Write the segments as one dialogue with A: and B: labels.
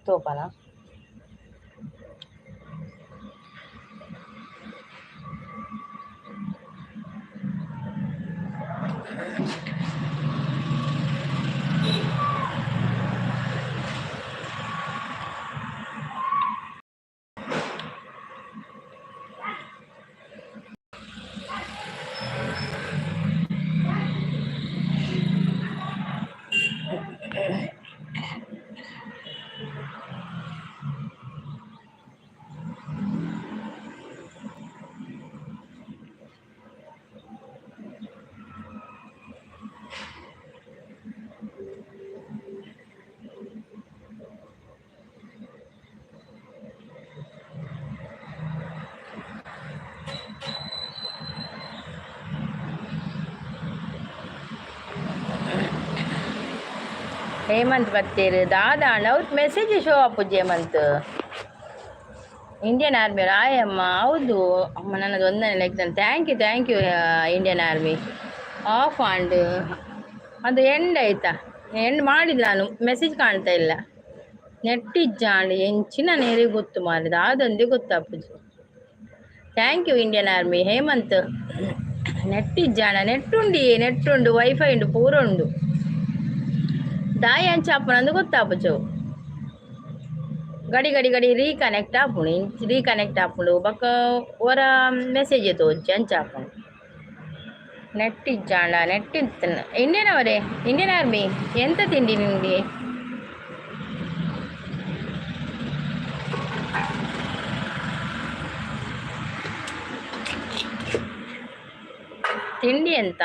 A: ತೋಪನ ಹೇಮಂತ್ ಬತ್ತೇರು ದಾದಾ ಅವ್ರ message show ಆಪುಜಿ ಹೇಮಂತ್. ಇಂಡಿಯನ್ ಆರ್ಮಿ ಆಯಮ್ಮ ಹೌದು ಅಮ್ಮ ನನ್ನದು ಒಂದನೇ like. Thank you thank you Indian army. Off and ಅದು ಎಂಡ್ ಆಯ್ತಾ? ಎಂಡ್ ಮಾಡಿದ್ದು ನಾನು, ಮೆಸೇಜ್ ಕಾಣ್ತಾ ಇಲ್ಲ. ನೆಟ್ ಇಜ್ಜಾಂಡ್ ಎಂಚಿನ ನೇರಿಗೆ ಗೊತ್ತು ಮಾಡಿದ ಅದೊಂದೇ ಗೊತ್ತಾಪುಜಿ. Thank you Indian army Hemanth. Net ಇಜ್ಜಾಣ net ಉಂಡು, ನೆಟ್ ಉಂಡು, ವೈಫೈ ಉಂಡು, ಪೂರ ಉಂಡು. ದಾಯಿ ಅಂಚ ಆಪುನಂದು ಗೊತ್ತಾಪುಜು. ಗಡಿ ಗಡಿ ಗಡಿ ರೀಕನೆಕ್ಟ್ ಆಪುಂಡು, ಇಂಚ್ ರೀಕನೆಕ್ಟ್ ಆಪುಂಡು. ಬೊಕ್ಕ ಒರ ಮೆಸೇಜ್ ತೋಜಿ ಅಂಚ ಆಪುಂಡು. ನೆಟ್ ಇಜ್ಜಾಂಡ ನೆಟ್ ಇತ್ತು. ಇಂಡಿಯನ್ ಅವರೇ, ಇಂಡಿಯನ್ ಆರ್ಮಿ ಎಂತ ತಿಂಡಿ ನಿಮಗೆ? ತಿಂಡಿ ಎಂತ?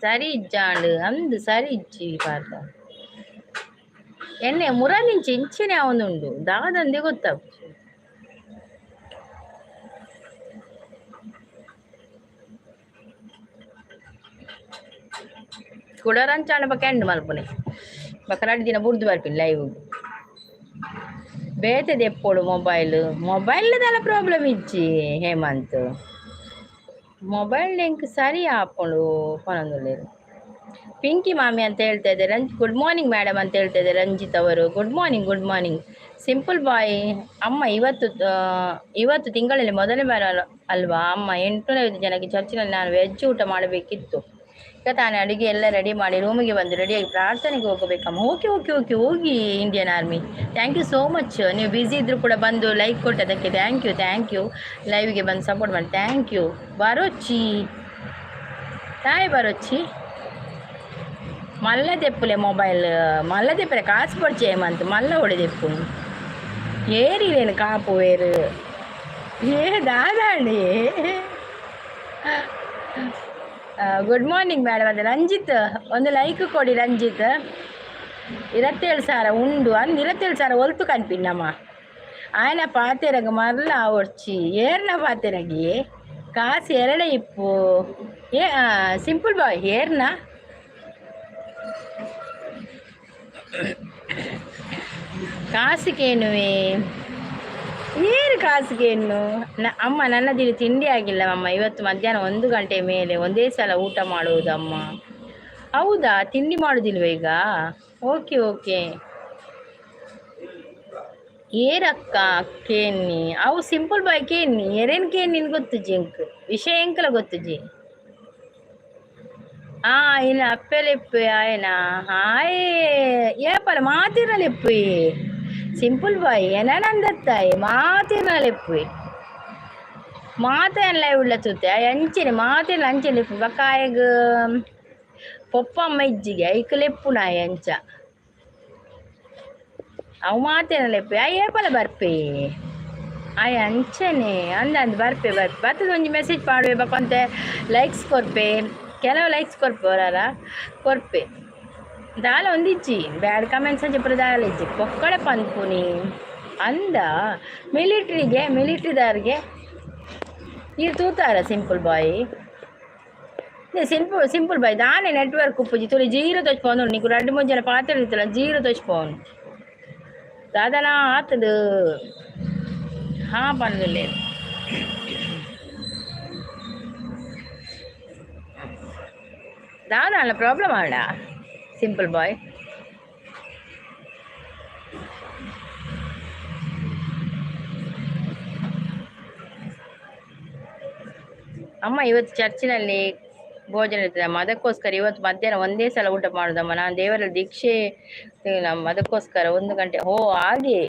A: ಸರಿ ಇಜ್ಜಾಂಡ್ ಅಂದು ಸರಿ ಇಜ್ಜಿ ಪಾತ ಎಣ್ಣೆ ಮುರಲಿಂಚಿ ಇಂಚಿನೆ ಅವನುಂಡು ದಾದಂದೆ ಗೊತ್ತಾಪುಜಿ. ಕುಡರಂಚಾಣ ಬೊಕ ಎಂಡ್ ಮಲ್ಪುನೆ ಬೊಕ ರಡ್ಡ್ ದಿನ ಬುಡ್ದು ಬರ್ಪಿನಿ ಲೈವ್. ಬೇತೆ ದೆಪ್ಪೊಡು ಮೊಬೈಲ್, ಮೊಬೈಲ್ ದಾಲ ಪ್ರಾಬ್ಲಮ್ ಇಜ್ಜಿ ಹೇಮಂತ್. ಮೊಬೈಲ್ ಎಂಕ್ ಸರಿ ಆಪುಂಡು ಪನೊಂದುಲ್ಲೆರ್. ಪಿಂಕಿ ಮಾಮಿ ಅಂತ ಹೇಳ್ತಾ ಇದ್ದಾರೆ. ಗುಡ್ ಮಾರ್ನಿಂಗ್ ಮೇಡಮ್ ಅಂತ ಹೇಳ್ತಾ ಇದ್ದಾರೆ ರಂಜಿತ್ ಅವರು. Good morning, good morning. Simple boy ಅಮ್ಮ ಇವತ್ತು ಇವತ್ತು ತಿಂಗಳಲ್ಲಿ ಮೊದಲನೇ ವಾರ ಅಲ್ವಾ ಅಮ್ಮ? 805 ಜನಕ್ಕೆ ಚರ್ಚಿನಲ್ಲಿ ನಾನು ವೆಜ್ ಊಟ ಮಾಡಬೇಕಿತ್ತು. ಈಗ ತಾನೇ ಅಡುಗೆ ಎಲ್ಲ ರೆಡಿ ಮಾಡಿ ರೂಮಿಗೆ ಬಂದು ರೆಡಿಯಾಗಿ ಪ್ರಾರ್ಥನೆಗೆ ಹೋಗಬೇಕಮ್ಮ. ಓಕೆ ಓಕೆ ಓಕೆ, ಹೋಗಿ Indian army. Thank you so much. ನೀವು ಬ್ಯುಸಿ ಇದ್ದರೂ ಕೂಡ ಬಂದು ಲೈಕ್ ಕೊಟ್ಟದಕ್ಕೆ thank you, thank you. ಲೈವ್ಗೆ ಬಂದು ಸಪೋರ್ಟ್ ಮಾಡಿ thank you. ಬರೋಚ್ಚಿ ತಾಯಿ ಬರೋಚ್ಚಿ ಮಲ್ಲ ದೆಪ್ಪುಲೆ ಮೊಬೈಲ್ ಮಲ್ಲ ದೆಪ್ಪಲೆ ಕಾಸು ಪೊಡ್ಚಿ ಹೇಮಂತ್ ಮಲ್ಲ ಹೊಡೆ ದೆಪ್ಪು ಏರಿಲೇನು ಕಾಪು ವೇರು ಏ ದಾದಾಂಡಿ. ಗುಡ್ ಮಾರ್ನಿಂಗ್ ಮೇಡಮ್ ಅಂತ ರಂಜಿತ್, ಒಂದು ಲೈಕ್ ಕೊಡಿ ರಂಜಿತ್. 27,000 ಉಂಡು ಅಂದ್ 27,000 ಒಲ್ತು ಕನ್ಪಿನ್ನಮ್ಮ. ಆಯನ ಪಾತೆರಗ ಮರ್ಲ ಆವೊಡ್ಚಿ ಏರ್ನ ಪಾತೆರಗಿ ಕಾಸು ಎರಡೆ ಇಪ್ಪು. ಏ ಸಿಂಪಲ್ ಬಾಯ್ ಏರ್ನ ಕಾಸುಕೇನುವೆ ಏನು ಕಾಸುಗೇನು? ಅಮ್ಮ ನನ್ನದಿಲ್ಲಿ ತಿಂಡಿ ಆಗಿಲ್ಲ ಅಮ್ಮ. ಇವತ್ತು ಮಧ್ಯಾಹ್ನ 1 ಗಂಟೆ ಮೇಲೆ ಒಂದೇ ಸಲ ಊಟ ಮಾಡುವುದಮ್ಮ. ಹೌದಾ, ತಿಂಡಿ ಮಾಡುವುದಿಲ್ವ ಈಗ? Okay okay. ಏರಕ್ಕ ಕೇನ್ನಿ ಅವು ಸಿಂಪಲ್ ಬಾಯ್ ಕೇನ್ನಿ ಎರೇನ್ ಕೇನ್ನಿನ್ ಗೊತ್ತುಜಿ ಎಂಕ್ ವಿಷಯ ಎಂಕಲ ಗೊತ್ತುಜಿ. ಇನ್ನು ಅಪ್ಪೆಲೆಪ್ಪು ಆಯನ ಹಾಯ್ ಏಪಲ ಮಾತಿರಲೆಪ್ಪು. ಸಿಂಪಲ್ ಬಾಯ್ ಎನನಂದತ್ತಾಯಿ ಮಾತಿರಲೆಪ್ಪು ಮಾತೆಲ್ಲ ಉಳ್ಳ ತೂತೆ ಅಂಚನೆ ಮಾತೆಲ್ಲ ಅಂಚನೆ ಬೊಕ ಆಯಗ್ ಪೊಪ್ಪ ಅಮ್ಮ ಇಜ್ಜಿಗೆ ಐಕ್ ಲೆಪ್ಪುನಾಯೆ ಅಂಚ ಅವು ಮಾತೆನ ಲೆಪ್ಪೆ ಆಯ್ ಏಪಲ ಬರ್ಪೆ ಆಯ್ ಅಂಚನೆ ಅಂದ ಅಂದ್ ಬರ್ಪೆ ಬರ್ಪೆ ಬತ್ತದ ಒಂಜಿ ಮೆಸೇಜ್ ಪಾಡುವೆ ಬೊಕ ಒಂತೆ ಲೈಕ್ಸ್ ಕೊರ್ಪೆ, ಕೆಲವು ಲೈಕ್ಸ್ ಕೊರ್ಪೆ ಒರಾರ ಕೊರ್ಪೆ ದಾಲ ಒಂದಿಜ್ಜಿ ಬ್ಯಾಡ್ ಕಮೆಂಟ್ಸ್ ಅಂಚ ಪೂರ ದಾಲ ಇಜ್ಜಿ. ಪೊಕ್ಕಡೆ ಪನ್ಪುನಿ ಅಂದ ಮಿಲಿಟ್ರಿಗೆ ಮಿಲಿಟ್ರಿದಾರ್ಗೆ ಈರ್ ತೂತಾರ simple boy. Simple simple boy ದಾನೆ ನೆಟ್ವರ್ಕ್ ಉಪ್ಪುಜಿ ತುಳಿ ಜೀರೋ ತೋಚ್ಪೋನು ನೀಕು ರಡ್ಡ್ ಮೂಜಿ ಜನ ಪಾತೆರ್ದಿತ್ತಲ್ಲ ಜೀರೋ ತೋಚ್ಪೋನು ದಾದನ ಆತದು ಹಾ ಪನೊಂದುಲ್ಲೆರ್. ದಾದ ಪ್ರಾಬ್ಲಮ್ ಆಂಡ ಸಿಂಪಲ್ ಬಾಯ್. ಅಮ್ಮ ಇವತ್ತು ಚರ್ಚಿನಲ್ಲಿ ಭೋಜನ ಇರ್ತದಮ್ಮ, ಅದಕ್ಕೋಸ್ಕರ ಇವತ್ತು ಮಧ್ಯಾಹ್ನ ಒಂದೇ ಸಲ ಊಟ ಮಾಡುದಮ್ಮ. ನಾನು ದೇವರ ದೀಕ್ಷೆ ನಮ್ಮ, ಅದಕ್ಕೋಸ್ಕರ 1 ಗಂಟೆ ಓ ಹಾಗೆ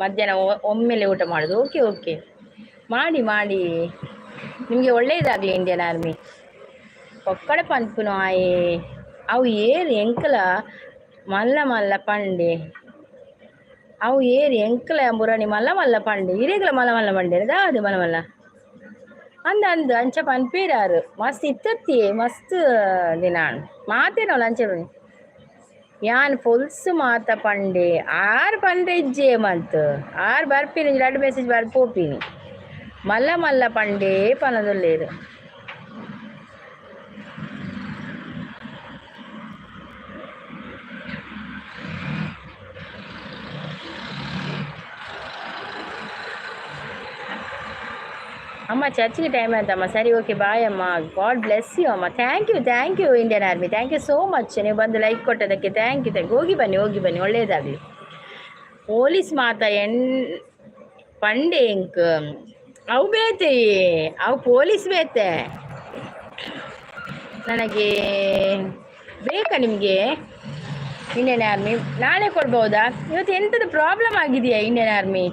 A: ಮಧ್ಯಾಹ್ನ ಒಮ್ಮೆಲೆ ಊಟ ಮಾಡೋದು. ಓಕೆ ಓಕೆ, ಮಾಡಿ ಮಾಡಿ, ನಿಮಗೆ ಒಳ್ಳೆಯದಾಗಲಿ ಇಂಡಿಯನ್ ಆರ್ಮಿ. ಒಕ್ಕಡೆ ಪನ್ಪುನು ಆಯೆ ಅವು ಏರು ಎಂಕಲ ಮಲ್ಲ ಮಲ್ಲ ಪಂಡೆ, ಅವು ಏರು ಎಂಕಲ ಬುರಣಿ ಮಲ್ಲ ಮಲ್ಲ ಪಂಡೆ, ಇರೇಗ್ಲ ಮಲ್ಲ ಮಲ್ಲ ಪಂಡೆ ದಾದು ಮಲ್ಲ ಮಲ್ಲ ಅಂದ ಅಂದು ಅಂಚ ಪನ್ಪೇರಾರು ಮಸ್ತ್ ಇತ್ತತ್ತಿ ಮಸ್ತ್ ದಿನ ಮಾತೇನೋಲ್ಲ ಅಂಚ ಯಾನ್ ಪೊಲ್ಸು ಮಾತ ಪಂಡೆ ಆರು ಪಂಡೆ ಇಜ್ಜೆ ಮಂತ್ ಆರು ಬರ್ಪಿನಿ ಎರಡು ಮೆಸೇಜ್ ಬರ್ ಪೋಪಿನಿ ಮಲ್ಲ ಮಲ್ಲ ಪಂಡೆ ಪನದೊಲ್ಲೇರು. ಅಮ್ಮ ಚರ್ಚಿಗೆ ಟೈಮ್ ಆಯ್ತಮ್ಮ, ಸರಿ ಓಕೆ ಬಾಯ್ ಅಮ್ಮ, ಗಾಡ್ ಬ್ಲೆಸ್ you ಅಮ್ಮ. Thank you thank you Indian army, thank you so much. ನೀವು ಬಂದು ಲೈಕ್ ಕೊಟ್ಟದಕ್ಕೆ thank you thank you. ಹೋಗಿ ಬನ್ನಿ ಹೋಗಿ ಬನ್ನಿ, ಒಳ್ಳೆಯದಾಗಲಿ. ಪೊಲೀಸ್ ಮಾತ ಎನ್ ಪಂಡೆ ಎಂಕ್ ಅವು ಬೇತೆ, ಅವು ಪೊಲೀಸ್ ಬೇತೆ. ನನಗೆ ಬೇಕಾ ನಿಮಗೆ ಇಂಡಿಯನ್ ಆರ್ಮಿ? ನಾಳೆ ಕೊಡ್ಬೋದಾ? ಇವತ್ತು ಎಂಥದ್ದು ಪ್ರಾಬ್ಲಮ್ ಆಗಿದೆಯಾ ಇಂಡಿಯನ್ ಆರ್ಮಿ?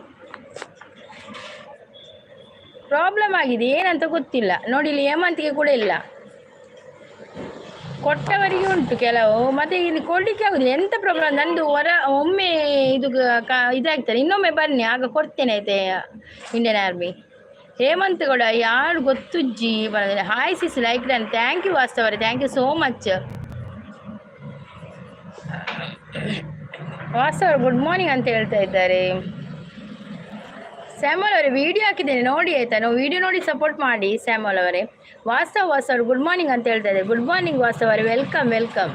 A: ಪ್ರಾಬ್ಲಮ್ ಆಗಿದೆ ಏನಂತ ಗೊತ್ತಿಲ್ಲ ನೋಡಿ. ಇಲ್ಲಿ ಹೇಮಂತಿಗೆ ಕೂಡ ಇಲ್ಲ, ಕೊಟ್ಟವರಿಗೆ ಉಂಟು ಕೆಲವು, ಮತ್ತೆ ಇಲ್ಲಿ ಕೊಡಲಿಕ್ಕೆ ಆಗುದಿಲ್ಲ. ಎಂತ ಪ್ರಾಬ್ಲಮ್ ನಂದು? ಒಮ್ಮೆ ಇದು ಇದಾಗ್ತದೆ, ಇನ್ನೊಮ್ಮೆ ಬನ್ನಿ ಆಗ ಕೊಡ್ತೇನೆ ಆಯ್ತೆ. ಇಂಡಿಯನ್ ಆರ್ಮಿ ಹೇಮಂತ್ ಗೌಡ ಯಾರು ಗೊತ್ತುಜ್ಜಿ ಬಂದಿದೆ. Hi sis, like done, thank you ವಾಸ್ತವರೇ, thank you so much ವಾಸ್ತವರು. Good morning ಅಂತ ಹೇಳ್ತಾ ಇದ್ದಾರೆ. ಸ್ಯಾಮಲ್ ಅವರೇ ವಿಡಿಯೋ ಹಾಕಿದ್ದೇನೆ ನೋಡಿ ಆಯ್ತಾ, ನಾವು ವಿಡಿಯೋ ನೋಡಿ ಸಪೋರ್ಟ್ ಮಾಡಿ ಸ್ಯಾಮಲ್ ಅವರೇ. ವಾಸ್ತವ್ ವಾಸ್ತವ್ ಗುಡ್ ಮಾರ್ನಿಂಗ್ ಅಂತ ಹೇಳ್ತಾ ಇದ್ದಾರೆ. ಗುಡ್ ಮಾರ್ನಿಂಗ್ ವಾಸ್ತವ್ ಅವರೇ, welcome welcome.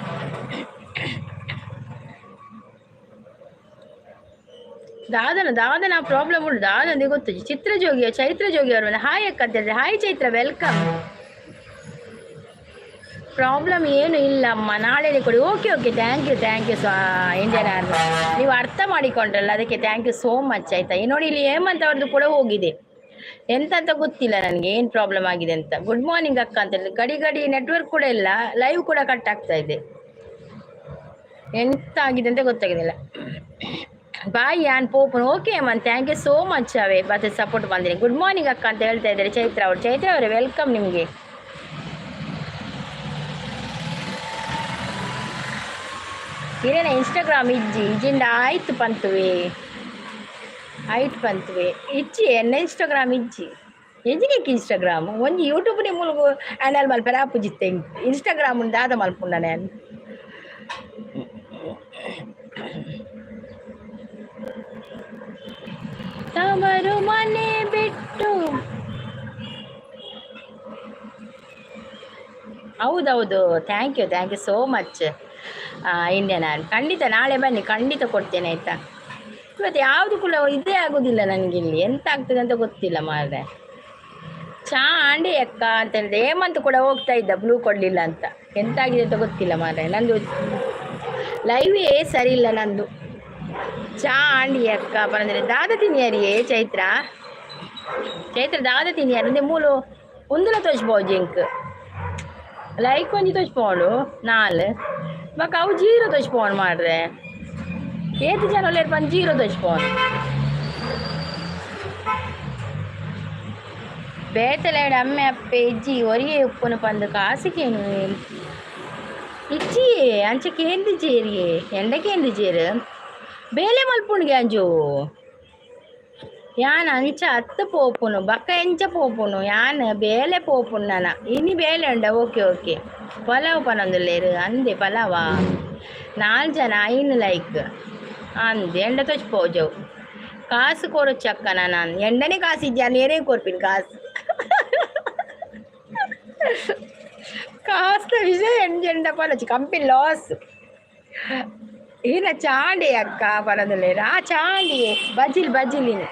A: ದಾದನ ದಾದನ ಪ್ರಾಬ್ಲಮ್ ಉಂಟು ದಾದನಿಗೆ ಗೊತ್ತು. ಚಿತ್ರ ಜೋಗಿ ಚೈತ್ರ ಜೋಗಿ ಅವರು ಹಾಯ್ ಅಕ್ಕ ಅಂತ ಹೇಳಿದ್ರೆ ಹಾಯ್ ಚೈತ್ರ, welcome. Problem ಏನು ಇಲ್ಲ ಅಮ್ಮ, ನಾಳೆನೇ ಕೊಡಿ. Okay okay, thank you thank you Indian army. ನೀವು ಅರ್ಥ ಮಾಡಿಕೊಂಡ್ರಲ್ಲ ಅದಕ್ಕೆ thank you so much ಆಯಿತಾ. ನೋಡಿ ಇಲ್ಲಿ ಹೇಮಂತ್ ಅವ್ರದ್ದು ಕೂಡ ಹೋಗಿದೆ, ಎಂತ ಅಂತ ಗೊತ್ತಿಲ್ಲ ನನಗೆ, ಏನು ಪ್ರಾಬ್ಲಮ್ ಆಗಿದೆ ಅಂತ. ಗುಡ್ ಮಾರ್ನಿಂಗ್ ಅಕ್ಕ ಅಂತ ಹೇಳಿ, ಗಡಿ ಗಡಿ ನೆಟ್ವರ್ಕ್ ಕೂಡ ಇಲ್ಲ, ಲೈವ್ ಕೂಡ ಕಟ್ ಆಗ್ತಾ ಇದೆ, ಎಂತ ಆಗಿದೆ ಅಂತ ಗೊತ್ತಾಗೋದಿಲ್ಲ. ಬಾಯ್ ಯಾನ್ ಪೋಪನ್. Okay Hemant, thank you so much. ಅವೇ ಮತ್ತೆ ಸಪೋರ್ಟ್ ಬಂದಿನಿ. ಗುಡ್ ಮಾರ್ನಿಂಗ್ ಅಕ್ಕ ಅಂತ ಹೇಳ್ತಾ ಇದ್ದಾರೆ ಚೈತ್ರ ಅವರು. ಚೈತ್ರ ಅವರೇ welcome ನಿಮಗೆ. ಇರೇನ ಇನ್ಸ್ಟಾಗ್ರಾಮ್ ಇಜ್ಜಿ ಇಜ್ಜಿಂದ ಆಯ್ತು ಪಂತುವೆ, ಆಯ್ತು ಪಂತುವೆ ಇಜ್ಜಿ ಎನ್ನ ಇನ್ಸ್ಟಾಗ್ರಾಮ್ ಇಜ್ಜಿ ಎಂಜಿನಿಕ್ ಇನ್ಸ್ಟಾಗ್ರಾಮ್ ಒಂಜಿ ಯೂಟ್ಯೂಬ್ ನಿಮ್ಮಲ್ಗು ಹ್ಯಾಂಡಲ್ ಮಲ್ಪೆರ ಆಪುಜಿತ್ತೆ ಇನ್ಸ್ಟಾಗ್ರಾಮ್ ದಾದ ಮಲ್ಪುಂಡ ನಾನು. ತವರು ಮನೆ ಬಿಟ್ಟು ಹೌದೌದು, thank you thank you so much Indian army. ಖಂಡಿತ ನಾಳೆ ಬನ್ನಿ, ಖಂಡಿತ ಕೊಡ್ತೇನೆ ಆಯಿತಾ. ಇವತ್ತು ಯಾವುದು ಕೂಡ ಇದೇ ಆಗೋದಿಲ್ಲ ನನಗಿಲ್ಲಿ, ಎಂತ ಆಗ್ತದೆ ಅಂತ ಗೊತ್ತಿಲ್ಲ ಮಾರ್ರೆ. ಚಾ ಆಂಡಿ ಅಕ್ಕ ಅಂತ ಹೇಳಿದೆ, ಹೇಮಂತ್ ಕೂಡ ಹೋಗ್ತಾ ಇದ್ದ ಬ್ಲೂ ಕೊಡಲಿಲ್ಲ ಅಂತ, ಎಂತಾಗಿದೆ ಅಂತ ಗೊತ್ತಿಲ್ಲ ಮಾರ್ರೆ. ನಂದು ಲೈವೇ ಸರಿ ಇಲ್ಲ ನಂದು. ಚಾ ಆಂಡಿ ಅಕ್ಕ ಬಂದರೆ ದಾದ ತಿನ್ನಿಯಾರಿಯೇ ಚೈತ್ರ, ಚೈತ್ರ ದಾದ ತಿನ್ನಿಯಾರ ಅಂದ್ರೆ ಮೂಲು ಒಂದುಲ ತೋಚ್ಬೋದು ಇಂಕ್ ಲೈಕ್ ಒಂಜಿ ತೋಚ್ಪೋಂಡು ನಾಲ್ ಬೊಕ ಅವು ಜೀರೋ ತೋಚ್ಪೋಂಡು ಮಾಡ್ರೆ ಏತ್ ಜನ ಉಲ್ಲೆರ್ ಪಂದ್ ಜೀರೋ ತೋಚ್ಪೋಂಡು. ಬೇತಲೇಡ್ ಅಮ್ಮೆ ಅಪ್ಪೆ ಇಜ್ಜಿ ಒರಿಯೇ ಉಪ್ಪುನು ಪಂದ್ ಕಾಸು ಕೇನು ಇಜ್ಜಿ ಅಂಚ ಕೇಂದಿಜೇರಿಯೇ ಎಂಡ ಕೇಂದಿಜೇರು ಬೇಲೆ ಮಲ್ಪುಂಡ್ಗೆ ಅಂಜು ಯಾನ್ ಅಂಚ ಅತ್ತು ಪೋಪುನು ಬಕ್ಕ ಎಂಚ ಪೋಪುನು ಯಾನ್ ಬೇಲೆ ಪೋಪುನು ನನ ಇನಿ ಬೇಲೆ ಉಂಡ. ಓಕೆ ಓಕೆ, ಪಲಾವ್ ಪನೊಂದುಲ್ಲೇರು ಅಂದೆ ಪಲಾವ 4 ಜನ 5 ಲೈಕ್ ಅಂದೆ ಎಂಡ ತೊಚ್ ಪೋಜವು ಕಾಸು ಕೊರೊಚ್ಚಕ್ಕ ನಾನು ಎಂಡನೇ ಕಾಸು ಇಜ್ಜಿ ನೇರೇ ಕೊರ್ಪಿನ ಕಾಸು ಕಾಸ್ದ ವಿಷಯ ಎಂಜೆಂಡ ಪನೊಚ್ಚಿ ಕಂಪಿ ಲಾಸ್ ಈನ ಚಾಂಡಿ ಅಕ್ಕ ಪನೊಂದುಲ್ಲೇರು. ಆ ಚಾಂಡಿ ಬಜಿಲ್ ಬಜಿಲಿನ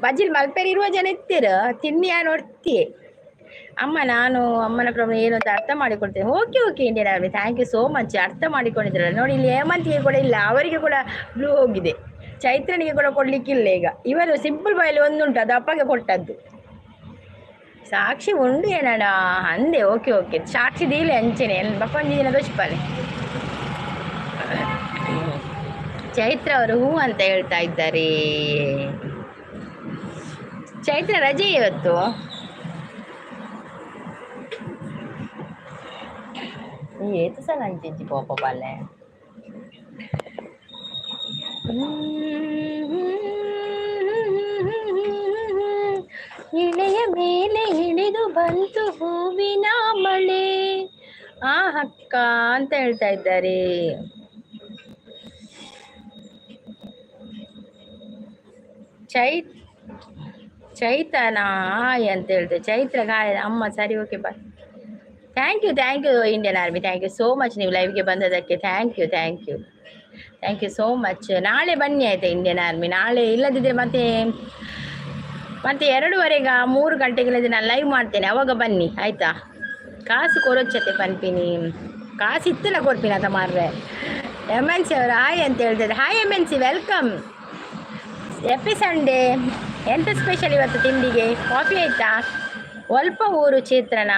A: ಬಜಿಲ್ ಮಲ್ಪೆರ್ 20 ಜನ ಇತ್ತೀರು ತಿನ್ನಿ ಯಾನ್ ಒರ್ತಿ ಅಮ್ಮ, ನಾನು ಅಮ್ಮನ ಪ್ರಾಬ್ಲಮ್ ಏನು ಅಂತ ಅರ್ಥ ಮಾಡಿಕೊಳ್ತೇನೆ. Okay okay Indian Army, thank you so much. ಅರ್ಥ ಮಾಡಿಕೊಂಡಿದ್ರಲ್ಲ ನೋಡಿ. ಇಲ್ಲಿ ಹೇಮಂತಿಗೆ ಕೂಡ ಇಲ್ಲ, ಅವರಿಗೆ ಕೂಡ ಬ್ಲೂ ಹೋಗಿದೆ. ಚೈತ್ರನಿಗೆ ಕೂಡ ಕೊಡ್ಲಿಕ್ಕಿಲ್ಲ ಈಗ. ಇವರು ಸಿಂಪಲ್ ಬಾಯಲ್ಲಿ ಒಂದುಂಟು, ಅದು ಅಪ್ಪಗೆ ಕೊಟ್ಟದ್ದು. ಸಾಕ್ಷಿ ಉಂಡು ಏನಡ ಅಂದೆ. ಓಕೆ ಓಕೆ, ಸಾಕ್ಷಿ ದೀಲೆ ಅಂಚೆನೆ ಬಕ್ಕೊಂಜಿ ದಿನ ದೋಷ್ಪಾಲೆ. ಚೈತ್ರ ಅವರು ಹೂ ಅಂತ ಹೇಳ್ತಾ ಇದ್ದಾರೆ. ಚೈತ್ರ ರಜೆ ಇವತ್ತು. ಏತು ಸಲ ಅಂಚಿಜ್ಜಿ ಪೋಪ ಬಾಲೆ. ಇಳೆಯ ಮೇಲೆ ಇಳಿದು ಬಂತು ಹೂವಿನ ಮಳೆ. ಆ ಹಕ್ಕ ಅಂತ ಹೇಳ್ತಾ ಇದ್ದಾರೆ. ಚೈ ಚೈತನ ಹಾಯ್ ಅಂತ ಹೇಳ್ತಾರೆ. ಚೈತ್ರ ಗಾಯ ಅಮ್ಮ, ಸರಿ okay bye. Thank you thank you Indian Army, thank you so much. ನೀವು ಲೈವ್ಗೆ ಬಂದದಕ್ಕೆ thank you thank you thank you so much. ನಾಳೆ ಬನ್ನಿ ಆಯಿತಾ ಇಂಡಿಯನ್ ಆರ್ಮಿ. ನಾಳೆ ಇಲ್ಲದಿದ್ದರೆ ಮತ್ತೆ ಮತ್ತೆ 2:30 3 ಗಂಟೆಗೆ ನಾನು ಲೈವ್ ಮಾಡ್ತೇನೆ, ಅವಾಗ ಬನ್ನಿ ಆಯಿತಾ. ಕಾಸು ಕೊರೊಚ್ಚತೆ ಪನ್ಪಿನಿ, ಕಾಸು ಇತ್ತಲ್ಲ ಕೊರ್ಪಿನ ಆತ ಮಾರ್ರೆ. ಎಮ್ ಎನ್ ಸಿ ಅವರು ಹಾಯ್ ಅಂತ ಹೇಳ್ತಿದ್ದಾರೆ. Hi M N C, welcome. Happy Sunday. ಎಂತ ಸ್ಪೆಷಲ್ ಇವತ್ತು ತಿಂಡಿಗೆ? ಕಾಫಿ ಆಯಿತಾ? ಒಲ್ಪ ಊರು ಚೇತ್ರನ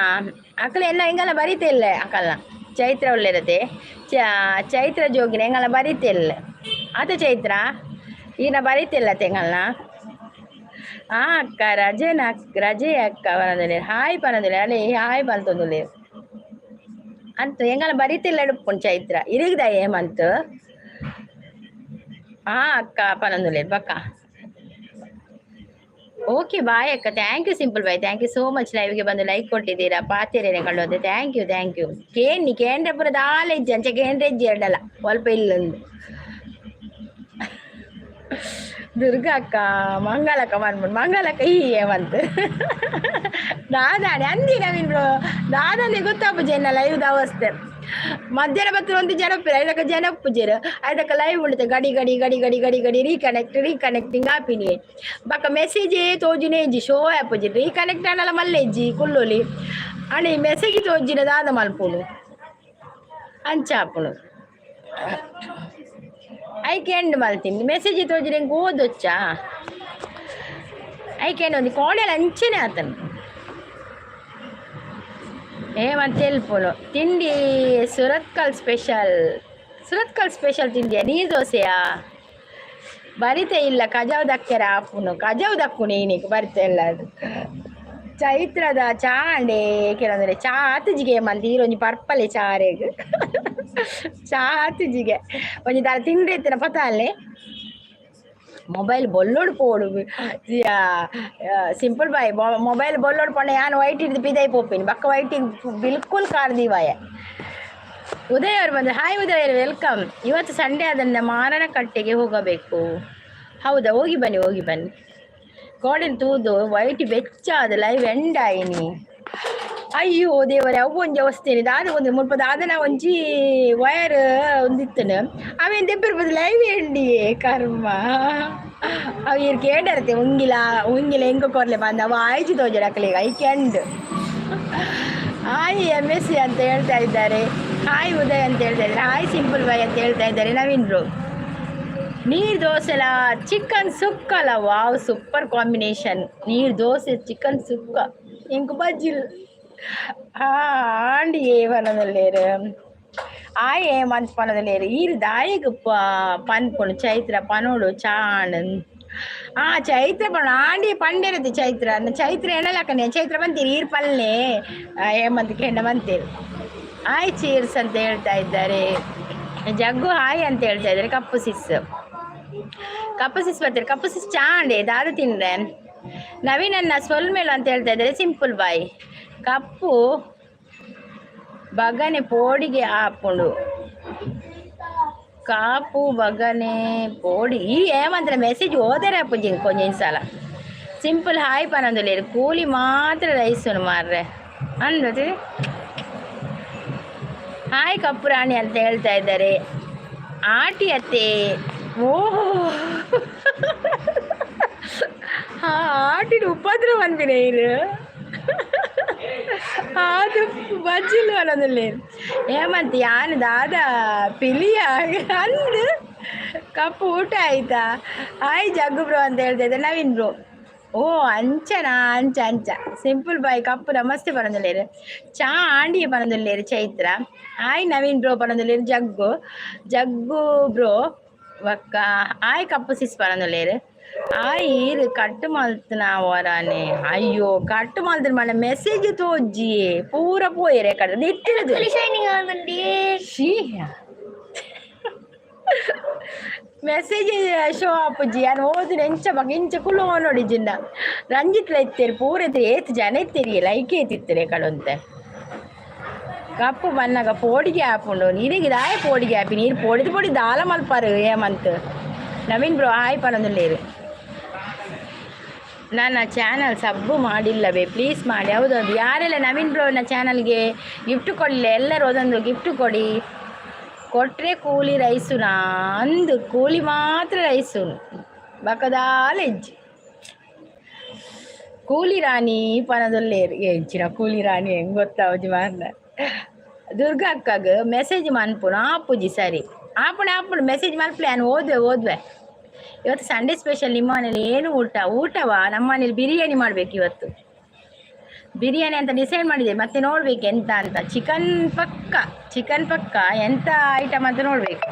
A: ಅಕಲ ಎಲ್ಲ ಹೆಂಗೆಲ್ಲ ಬರೀತಿಲ್ಲ ಅಕಲ್ನ. ಚೈತ್ರ ಒಳ್ಳೆರತೆ, ಚೈತ್ರ ಜೋಗಿನ ಹೆಂಗೆಲ್ಲ ಬರೀತಿಲ್ಲ ಆತ. ಚೈತ್ರ ಈನ ಬರೀತಿಲ್ಲ ತೆಂಗಲ್ನ. ಆ ಅಕ್ಕ ರಜೆನ ರಜೆ ಅಕ್ಕ ಪನಂದುಲೇರು ಹಾಯ್ ಪನಂದುಲೇರು ಅಲ್ಲೇ ಹಾಯ್ ಪಂತೊಂದುಲೇರು ಅಂತ ಎಂಗಲ ಬರೀತಿಲ್ಲ ಎಡುಪುಂಡು ಚೈತ್ರ ಇರಿಗ್ದ ಏಮಂತ. ಆ ಅಕ್ಕ ಪನಂದುಲೇರು ಬಕ್ಕ. ಓಕೆ ಬಾಯ್ ಅಕ್ಕ, thank you simple bye, thank you so much. ಲೈವ್ಗೆ ಬಂದು ಲೈಕ್ ಕೊಟ್ಟಿದ್ದೀರಾ, ಪಾತೇರೇನೆ ಕಳ್ಳೋದೆ. Thank you thank you. ಕೇನ್ನಿ ಕೇಂದ್ರ ಪುರ ದಾಲ ಇಜ್ಜಿ ಅಂಚೆ ಕೇಂದ್ರ ಇಜ್ಜಿ ಎರಡಲ್ಲ ಸ್ವಲ್ಪ ಇಲ್ಲೊಂದು. ದುರ್ಗಾ ಅಕ್ಕ ಮಂಗಳಕ್ಕ ಬಂದ್ಬಿಡು ಮಂಗಳಕ್ಕ ಈ ಏಮಂತ ದಾದಾಣಿ ಅಂದಿ ನವೀನ್ ಬ್ರೋ. ದಾದಾನಿ ಗೊತ್ತಾಪುಜೆ ಎನ್ನ ಲೈವ್ ಅವಸ್ಥೆ. ಮಧ್ಯಾಹ್ನ ಬತ್ತು ಒಂದು ಜನಪ್ರಿಯ ಐದಕ್ಕ ಜನಪುಜೆರು ಐದಕ್ಕ ಲೈವ್ ಉಂಟು. ಗಡಿ ಗಡಿ ಗಡಿ ಗಡಿ ಗಡಿ ಗಡಿ ರೀಕನೆಕ್ಟ್ ರೀಕನೆಕ್ಟಿಂಗ್ ಆಪಿನಿ ಬಕ್ಕ ಮೆಸೇಜೇ ತೋಜುನೇ ಇಜ್ಜಿ, ಶೋ ಆಪುಜಿ. ರೀಕನೆಕ್ಟ್ ಆನಲ ಮಲ್ಲೆ ಇಜ್ಜಿ ಕುಲ್ಲೊಲಿ ಅಣಿ ಮೆಸೇಜ್ ತೋಜಿನ ದಾದ ಮಲ್ಪುನು ಅಂಚಾಪುನು ಐಕೆ ಎಂಡ್ ಮಲ್ತೀನಿ. ಮೆಸೇಜ್ ತೋಜಿನ ಎಂಕ್ ಓದೊಚ್ಚಾ ಐಕೆ ಒಂದು ಕೋಣೆಲ ಅಂಚೆನೆ ಆತನು. ಏಮಂತ ತೆಲ್ಪುನು. ತಿಂಡಿ ಸುರತ್ಕಲ್ ಸ್ಪೆಷಲ್, ಸುರತ್ಕಲ್ ಸ್ಪೆಷಲ್ ತಿಂಡಿಯಾ? ನೀರು ದೋಸೆಯಾ? ಬರಿತೆ ಇಲ್ಲ ಕಜಾವ್ ದಕ್ಕೆರ ಆಪುನು, ಕಜಾವ್ ದಕ್ಕುನು ಈನಿಗೆ ಬರಿತೆ ಇಲ್ಲ ಅದು. ಚೈತ್ರದ ಚಾ ಅಂಡೆ ಕೆಲವೊಂದ್ರೆ ಚಾ ಆತುಜಿಗೆ ಮಂದಿ ಈರೊಂಜಿ ಪರ್ಪಲೆ ಚಾರೆಗ್ ಚಾ ಆತುಜಿಗೆ ಒಂಜಿ ದಾಲ ತಿಂಡ್ರೆ ಇತ್ತಿನ ಪತ ಅಲ್ಲೇ ಮೊಬೈಲ್ ಬೊಲ್ಲೋಡು ಪೋಡು. ಸಿಂಪಲ್ ಬಾಯ್ ಮೊಬೈಲ್ ಬೊಲ್ಲೋಡು ಪಂಡ ಯಾನ್ ವೈಟ್ ಹಿಡ್ದು ಪಿದೈ ಪೋಪಿನಿ ಬಕ್ಕ ವೈಟಿಗೆ ಬಿಲ್ಕುಲ್ ಕಾರ್ದೀವಾಯ. ಉದಯ್ ಅವರು ಬಂದರು. ಹಾಯ್ ಉದಯ್ ಅವರು, welcome. ಇವತ್ತು ಸಂಡೇ, ಅದನ್ನು ಮಾರನಕಟ್ಟೆಗೆ ಹೋಗಬೇಕು. ಹೌದಾ? ಹೋಗಿ ಬನ್ನಿ ಹೋಗಿ ಬನ್ನಿ. ಗೋಡೆನ್ ತೂದು ವೈಟ್ ಬೆಚ್ಚ ಅದು ಲೈವ್ ಎಂಡ್ ಆಯಿನಿ. ಅಯ್ಯೋ ದೇವರೇ, ಅವು ಒಂಜಿ ಅವಸ್ಥೆನಿ ದಾದ ಒಂದು ಮುಲ್ಪ ದಾದನ ಒಂಜಿ ವೈರ್ ಒಂದಿತ್ತನು ಅವೇನು ದೆಪ್ಪಿರ್ಬೋದು ಲೈವ್ ಎಂಡಿಯೇ ಕರ್ಮ. ಅವು ಇರ್ ಕೇಂಡರತೆ ಉಂಗಿಲ ಉಂಗಿಲ ಎಂಕ ಕೊರ್ಲೆ ಬಂದ ಅವು ಆಯ್ಚು ತೋಜಡ ಅಕ್ಕಲಿಗೆ I ಕೆಂಡ್. ಹಾಯ್ ಎಮ್ ಎಸ್ ಸಿ ಅಂತ ಹೇಳ್ತಾ ಇದ್ದಾರೆ. ಹಾಯ್ ಉದಯ್ ಅಂತ ಹೇಳ್ತಾ ಇದ್ದಾರೆ. ಹಾಯ್ ಸಿಂಪಲ್ ಬಾಯ್ ಅಂತ ಹೇಳ್ತಾ ಇದ್ದಾರೆ ನವೀನ್ ಬ್ರೋ. ನೀರು ದೋಸೆಲ ಚಿಕನ್ ಸುಕ್ಕಲ, ವಾವ್ ಸೂಪರ್ ಕಾಂಬಿನೇಷನ್. ನೀರು ದೋಸೆ ಚಿಕನ್ ಸುಕ್ಕ ಎಂಕ್ ಬಜ್ಜಿಲ್ ಆಂಡಿ ಪನದಲ್ಲೇರು ಆಯ್ ಏಮಂತ ಪನದಲ್ಲೇರು ಈರ್ ದಾಯಿಗ್ ಪನ್ಪುಂಡು ಚೈತ್ರ ಪನೋಡು ಚಾಣ್. ಆ ಚೈತ್ರ ಪಣ ಆಂಡಿ ಪಂಡೆರತಿ ಚೈತ್ರ ಚೈತ್ರ ಎಣಲಕ್ಕನೆ ಚೈತ್ರ ಬಂತೀರಿ ಈರ್ ಪಲ್ಲೆ ಹೇಮಂತ್ ಕೆಂಡ ಬಂತೀರಿ. ಹಾಯ್ ಚೀರ್ಸ್ ಅಂತ ಹೇಳ್ತಾ ಇದ್ದಾರೆ. ಜಗ್ಗು ಹಾಯ್ ಅಂತ ಹೇಳ್ತಾ ಇದ್ದಾರೆ. ಕಪ್ಪು ಸಿಸ್ ಕಪ್ಪು ಸಿಸ್ ಬರ್ತಾರೆ. ಕಪ್ಪು ಸಿಸ್ ಚಾಂಡೆ ದಾದ ತಿಂದ್ರೆ ನವೀನನ್ನ ಸೊಲ್ಮೇಲು ಅಂತ ಹೇಳ್ತಾ ಇದ್ದಾರೆ. ಸಿಂಪಲ್ ಬಾಯ್ ಕಪ್ಪು ಬಗನೆ ಪೋಡಿಗೆ ಆಪುಂಡು ಕಾಪು ಬಗನೆ ಪೋಡಿ ಈ ಏಮಂದ್ರೆ ಮೆಸೇಜ್ ಓದರೆ ಅಪ್ಪುಜಿ ಕೊಂಚ ಸಲ. ಸಿಂಪಲ್ ಹಾಯ್ ಪನಂದುಲೇರು ಕೂಲಿ ಮಾತ್ರ ರೈಸುನು ಮಾರ್ರೆ ಅಂದತಿ. ಹಾಯ್ ಕಪ್ಪು ರಾಣಿ ಅಂತ ಹೇಳ್ತಾ ಇದ್ದಾರೆ. ಆಟಿ ಅತ್ತೆ, ಓಹೋ ಹಾ ಆಟಿನ ಉಪದ್ರ ಬಂದಿನ ಇರು. ಅದು ಬಜ್ಜಿಲು ಅನ್ನೋದಿಲ್ಲ. ಹೇಮಂತ್ ಯಾನ್ ದಾದ ಪಿಲಿಯ ಅಂದು ಕಪ್ಪು ಊಟ ಆಯ್ತಾ? ಹಾಯ್ ಜಗ್ಗು ಬ್ರೋ ಅಂತ ಹೇಳ್ತಾ ಇದ್ದೆ ನವೀನ್ ಬ್ರೋ. ಓ ಅಂಚನಾ? ಅಂಚ ಅಂಚ. ಸಿಂಪಲ್ ಬಾಯ್ ಕಪ್ಪು ನಮಸ್ತೆ ಪನೊಂದುಲ್ಲೇರು. ಚಾ ಆಂಡಿಯ ಪನೊಂದುಲ್ಲೇರು ಚೈತ್ರ. ಹಾಯ್ ನವೀನ್ ಬ್ರೋ ಪನೊಂದುಲ್ಲೇರು ಜಗ್ಗು. ಜಗ್ಗು ಬ್ರೋ ಬೊಕ್ಕ ಹಾಯ್ ಕಪ್ಪು ಸಿಸ್ ಪನೊಂದುಲ್ಲೇರು. ಆಯ್ ಈರು ಕಟ್ ಮಲ್ತನ ವರಾನೆ. ಅಯ್ಯೋ, ಕಟ್ ಮಲ್ತಿನ ಮನೆ ಮೆಸೇಜ್ ತೋಜಿ ಪೂರ ಪೋಯೆರೆ ಕಡೆ ನಿಟ್ಟಿರುದು.
B: ಶೈನಿಂಗ್ ಆಂದಂಡಿ.
A: She, message show ಆಪುಜಿ. ಯಾನ್ ಓದಿನ ಎಂಚ ಬಗ ಇಂಚ ಕುಲ್ಲು ನೋಡಿ ಜಿನ್ನ ರಂಜಿತ್ ಇತ್ತೇರು ಪೂರ ಏತ್ ಜನ ಇತ್ತೀರಿ. ಲೈಕ್ ಏತಿತ್ತಾರೆ ಕಡೊಂತೆ. ಕಪ್ಪು ಬನ್ನಗ ಪೋಡಿಗೆ ಆಪುಂಡು ನೀರಿಗೆ. ದಾಯ ಪೋಡಿಗೆ ಆಪಿ? ನೀರು ಪೋಡಿದ ಪೊಡಿ ದಾಲ ಮಲ್ಪಾರು ಹೇಮಂತ್. ನವೀನ್ ಬ್ರೋ ಹಾಯ್ ಪನೊಂದುಲ್ಲೇರು. ನನ್ನ ಚಾನಲ್ ಸಬ್ಬು ಮಾಡಿಲ್ಲವೇ? ಪ್ಲೀಸ್ ಮಾಡಿ. ಹೌದೌದು, ಯಾರೆಲ್ಲ ನವೀನ್ ಬ್ರೋನ ಚಾನಲ್ಗೆ ಗಿಫ್ಟ್ ಕೊಡಲಿಲ್ಲ, ಎಲ್ಲರೂ ಒಂದೊಂದು ಗಿಫ್ಟ್ ಕೊಡಿ. ಕೊಟ್ಟರೆ ಕೂಲಿ ರೈಸುನಾ ಅಂದು ಕೂಲಿ ಮಾತ್ರ ರೈಸುನು ಬಕದಾಲ ಹೆಜ್ಜೆ. ಕೂಲಿ ರಾಣಿ ಪನದೊಲ್ಲೇರು. ಎಂಚಿನ ಕೂಲಿ ರಾಣಿ ಹೆಂಗ್ ಗೊತ್ತಾವಜಿ ಮಾರ್ನ. ದುರ್ಗಾ ಅಕ್ಕಗ್ ಮೆಸೇಜ್ ಮನ್ಪುನು ಆಪುಜಿ. ಸರಿ, ಆಪುಣ ಆಪುಣ. ಮೆಸೇಜ್ ಮನ್ಪುಲೆ, ನಾನು ಓದ್ವೆ ಓದ್ವೆ. ಇವತ್ತು ಸಂಡೇ ಸ್ಪೆಷಲ್ ನಿಮ್ಮ ಮನೇಲಿ ಏನು ಊಟ? ಊಟವಾ? ನಮ್ಮ ಮನೇಲಿ ಬಿರಿಯಾನಿ ಮಾಡ್ಬೇಕು ಇವತ್ತು. ಬಿರಿಯಾನಿ ಅಂತ ಡಿಸೈಡ್ ಮಾಡಿದೆ, ಮತ್ತೆ ನೋಡ್ಬೇಕು ಎಂತ ಅಂತ. ಚಿಕನ್ ಪಕ್ಕ, ಚಿಕನ್ ಪಕ್ಕ. ಎಂತ ಐಟಮ್ ಅಂತ ನೋಡ್ಬೇಕು.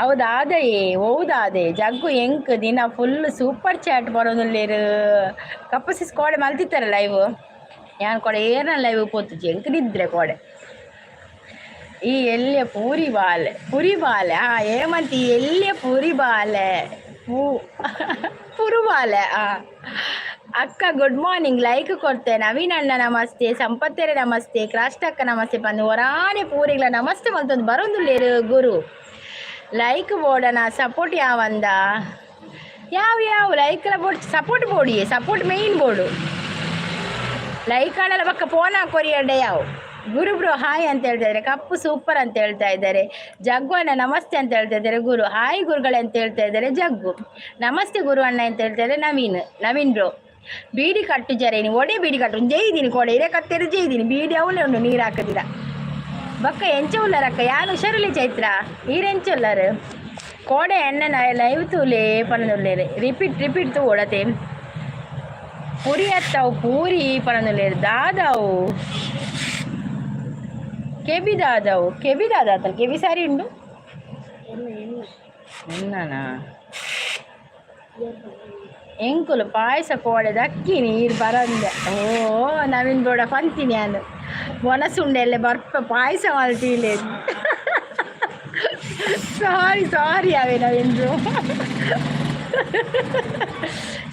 A: ಹೌದಾದಯೇ, ಹೌದಾದೆ ಜಗ್ಗು. ಎಂಕ್ ದಿನ ಫುಲ್ ಸೂಪರ್ ಚಾಟ್ ಬರೋದುಲ್ಲೇರು. ಕಪ್ಪು ಸಿಸ್ ಕೋಡೆ ಮಲ್ತಿತ್ತಾರೆ ಲೈವ್. ಯಾನ್ ಕೋಡೆ ಏರ್ನ ಲೈವ್ ಪೋತುಜಿ, ಎಂಕ್ ನಿದ್ರೆ ಕೋಡೆ. ಈ ಎಲ್ಯ ಪೂರಿ ಬಾಲೆ, ಪುರಿ ಬಾಲೆ. ಆ ಏಮಂತಿ ಎಲ್ಯ ಪೂರಿ ಬಾಲೆ, ಪೂ ಪುರು ಬಾಲೆ. ಆ ಅಕ್ಕ ಗುಡ್ ಮಾರ್ನಿಂಗ್, ಲೈಕ್ ಕೊಡ್ತೆ. ನವೀನ್ ಅಣ್ಣ ನಮಸ್ತೆ, ಸಂಪತ್ತೆರೆ ನಮಸ್ತೆ, ಕ್ರಾಷ್ಟಕ್ಕ ನಮಸ್ತೆ ಬಂದು ಒರಾನೆ ಪೂರಿಗ್ಲ ನಮಸ್ತೆ ಮಲ್ತೊಂದು ಬರೋದುಲ್ಲೇರು ಗುರು. ಲೈಕ್ ಬೋಡನ ಸಪೋರ್ಟ್ ಯಾವಂದ? ಯಾವ ಯಾವ ಲೈಕ್ಲ ಬೋರ್ಡ್ ಸಪೋರ್ಟ್ ಬೋಡಿ, ಸಪೋರ್ಟ್ ಮೇಯ್ನ್ ಬೋರ್ಡು. ಲೈಕ್ ಆಡಲ್ಲ ಬಕ್ಕ ಫೋನ್ ಹಾಕೋರಿ ಯಾವ. ಗುರು ಬ್ರೋ ಹಾಯ್ ಅಂತ ಹೇಳ್ತಾ ಇದ್ದಾರೆ. ಕಪ್ಪು ಸೂಪರ್ ಅಂತ ಹೇಳ್ತಾ ಇದ್ದಾರೆ. ಜಗ್ಗು ಅಣ್ಣ ನಮಸ್ತೆ ಅಂತ ಹೇಳ್ತಾ ಇದ್ದಾರೆ ಗುರು. ಹಾಯ್ ಗುರುಗಳೇ ಅಂತ ಹೇಳ್ತಾ ಇದ್ದಾರೆ ಜಗ್ಗು. ನಮಸ್ತೆ ಗುರು ಅಣ್ಣ ಅಂತ ಹೇಳ್ತಾ ಇದ್ದಾರೆ ನವೀನ್. ನವೀನ್ ಬ್ರೋ, ಬೀಡಿ ಕಟ್ಟು ಜರೇನಿ ಒಡೆ ಬೀಡಿ ಕಟ್ಟು ಜೈದೀನಿ ಕೋಡೆ ಇರೇ ಕತ್ತೆರು ಜೈದೀನಿ. ಬೀಡಿ ಅವಲೇ ಉಂಡು ನೀರು ಹಾಕದಿರ. ಬಕ್ಕ ಎಂಚ ಉಲ್ಲರಕ್ಕ? ಯಾನು ಹುಷಾರುಲಿ ಚೈತ್ರ, ಈರೆಂಚ ಉಲ್ಲರು? ಕೋಡೆ ಎನ್ನ ಲೈವ್ ತೂಲೆ ಪನದುಲ್ಲೇರು. ರಿಪೀಟ್ ರಿಪೀಟ್ ತೂ ಓಡತೆ. ಪುರಿ ಅತ್ತವು ಪೂರಿ ಪನದುಲ್ಲೇರು. ದಾದಾವು ಕೆಬಿ ದಾದಾವು ಕೆಬಿ ದಾದ ಆತನ ಕೆಬಿ ಸಾರಿ ಉಂಡು. ಎನ್ನನಾ ಎಂಕುಲು ಪಾಯಸ ಕೋಡೆ ದಕ್ಕಿ ನೀರು ಬರಂದೆ. ಓ ನವೀನ್ ಬೋಡ ಪಂತೀನಿ ನಾನು ಒನಸುಂಡೆಲ್ಲ ಬರ್ಪ ಪಾಯಸ ಮಲ್ತೀಲೆ. ಸಾರಿ ಸಾರಿ ಅವೇ ನವೀನ್ ಬ್ರೋ.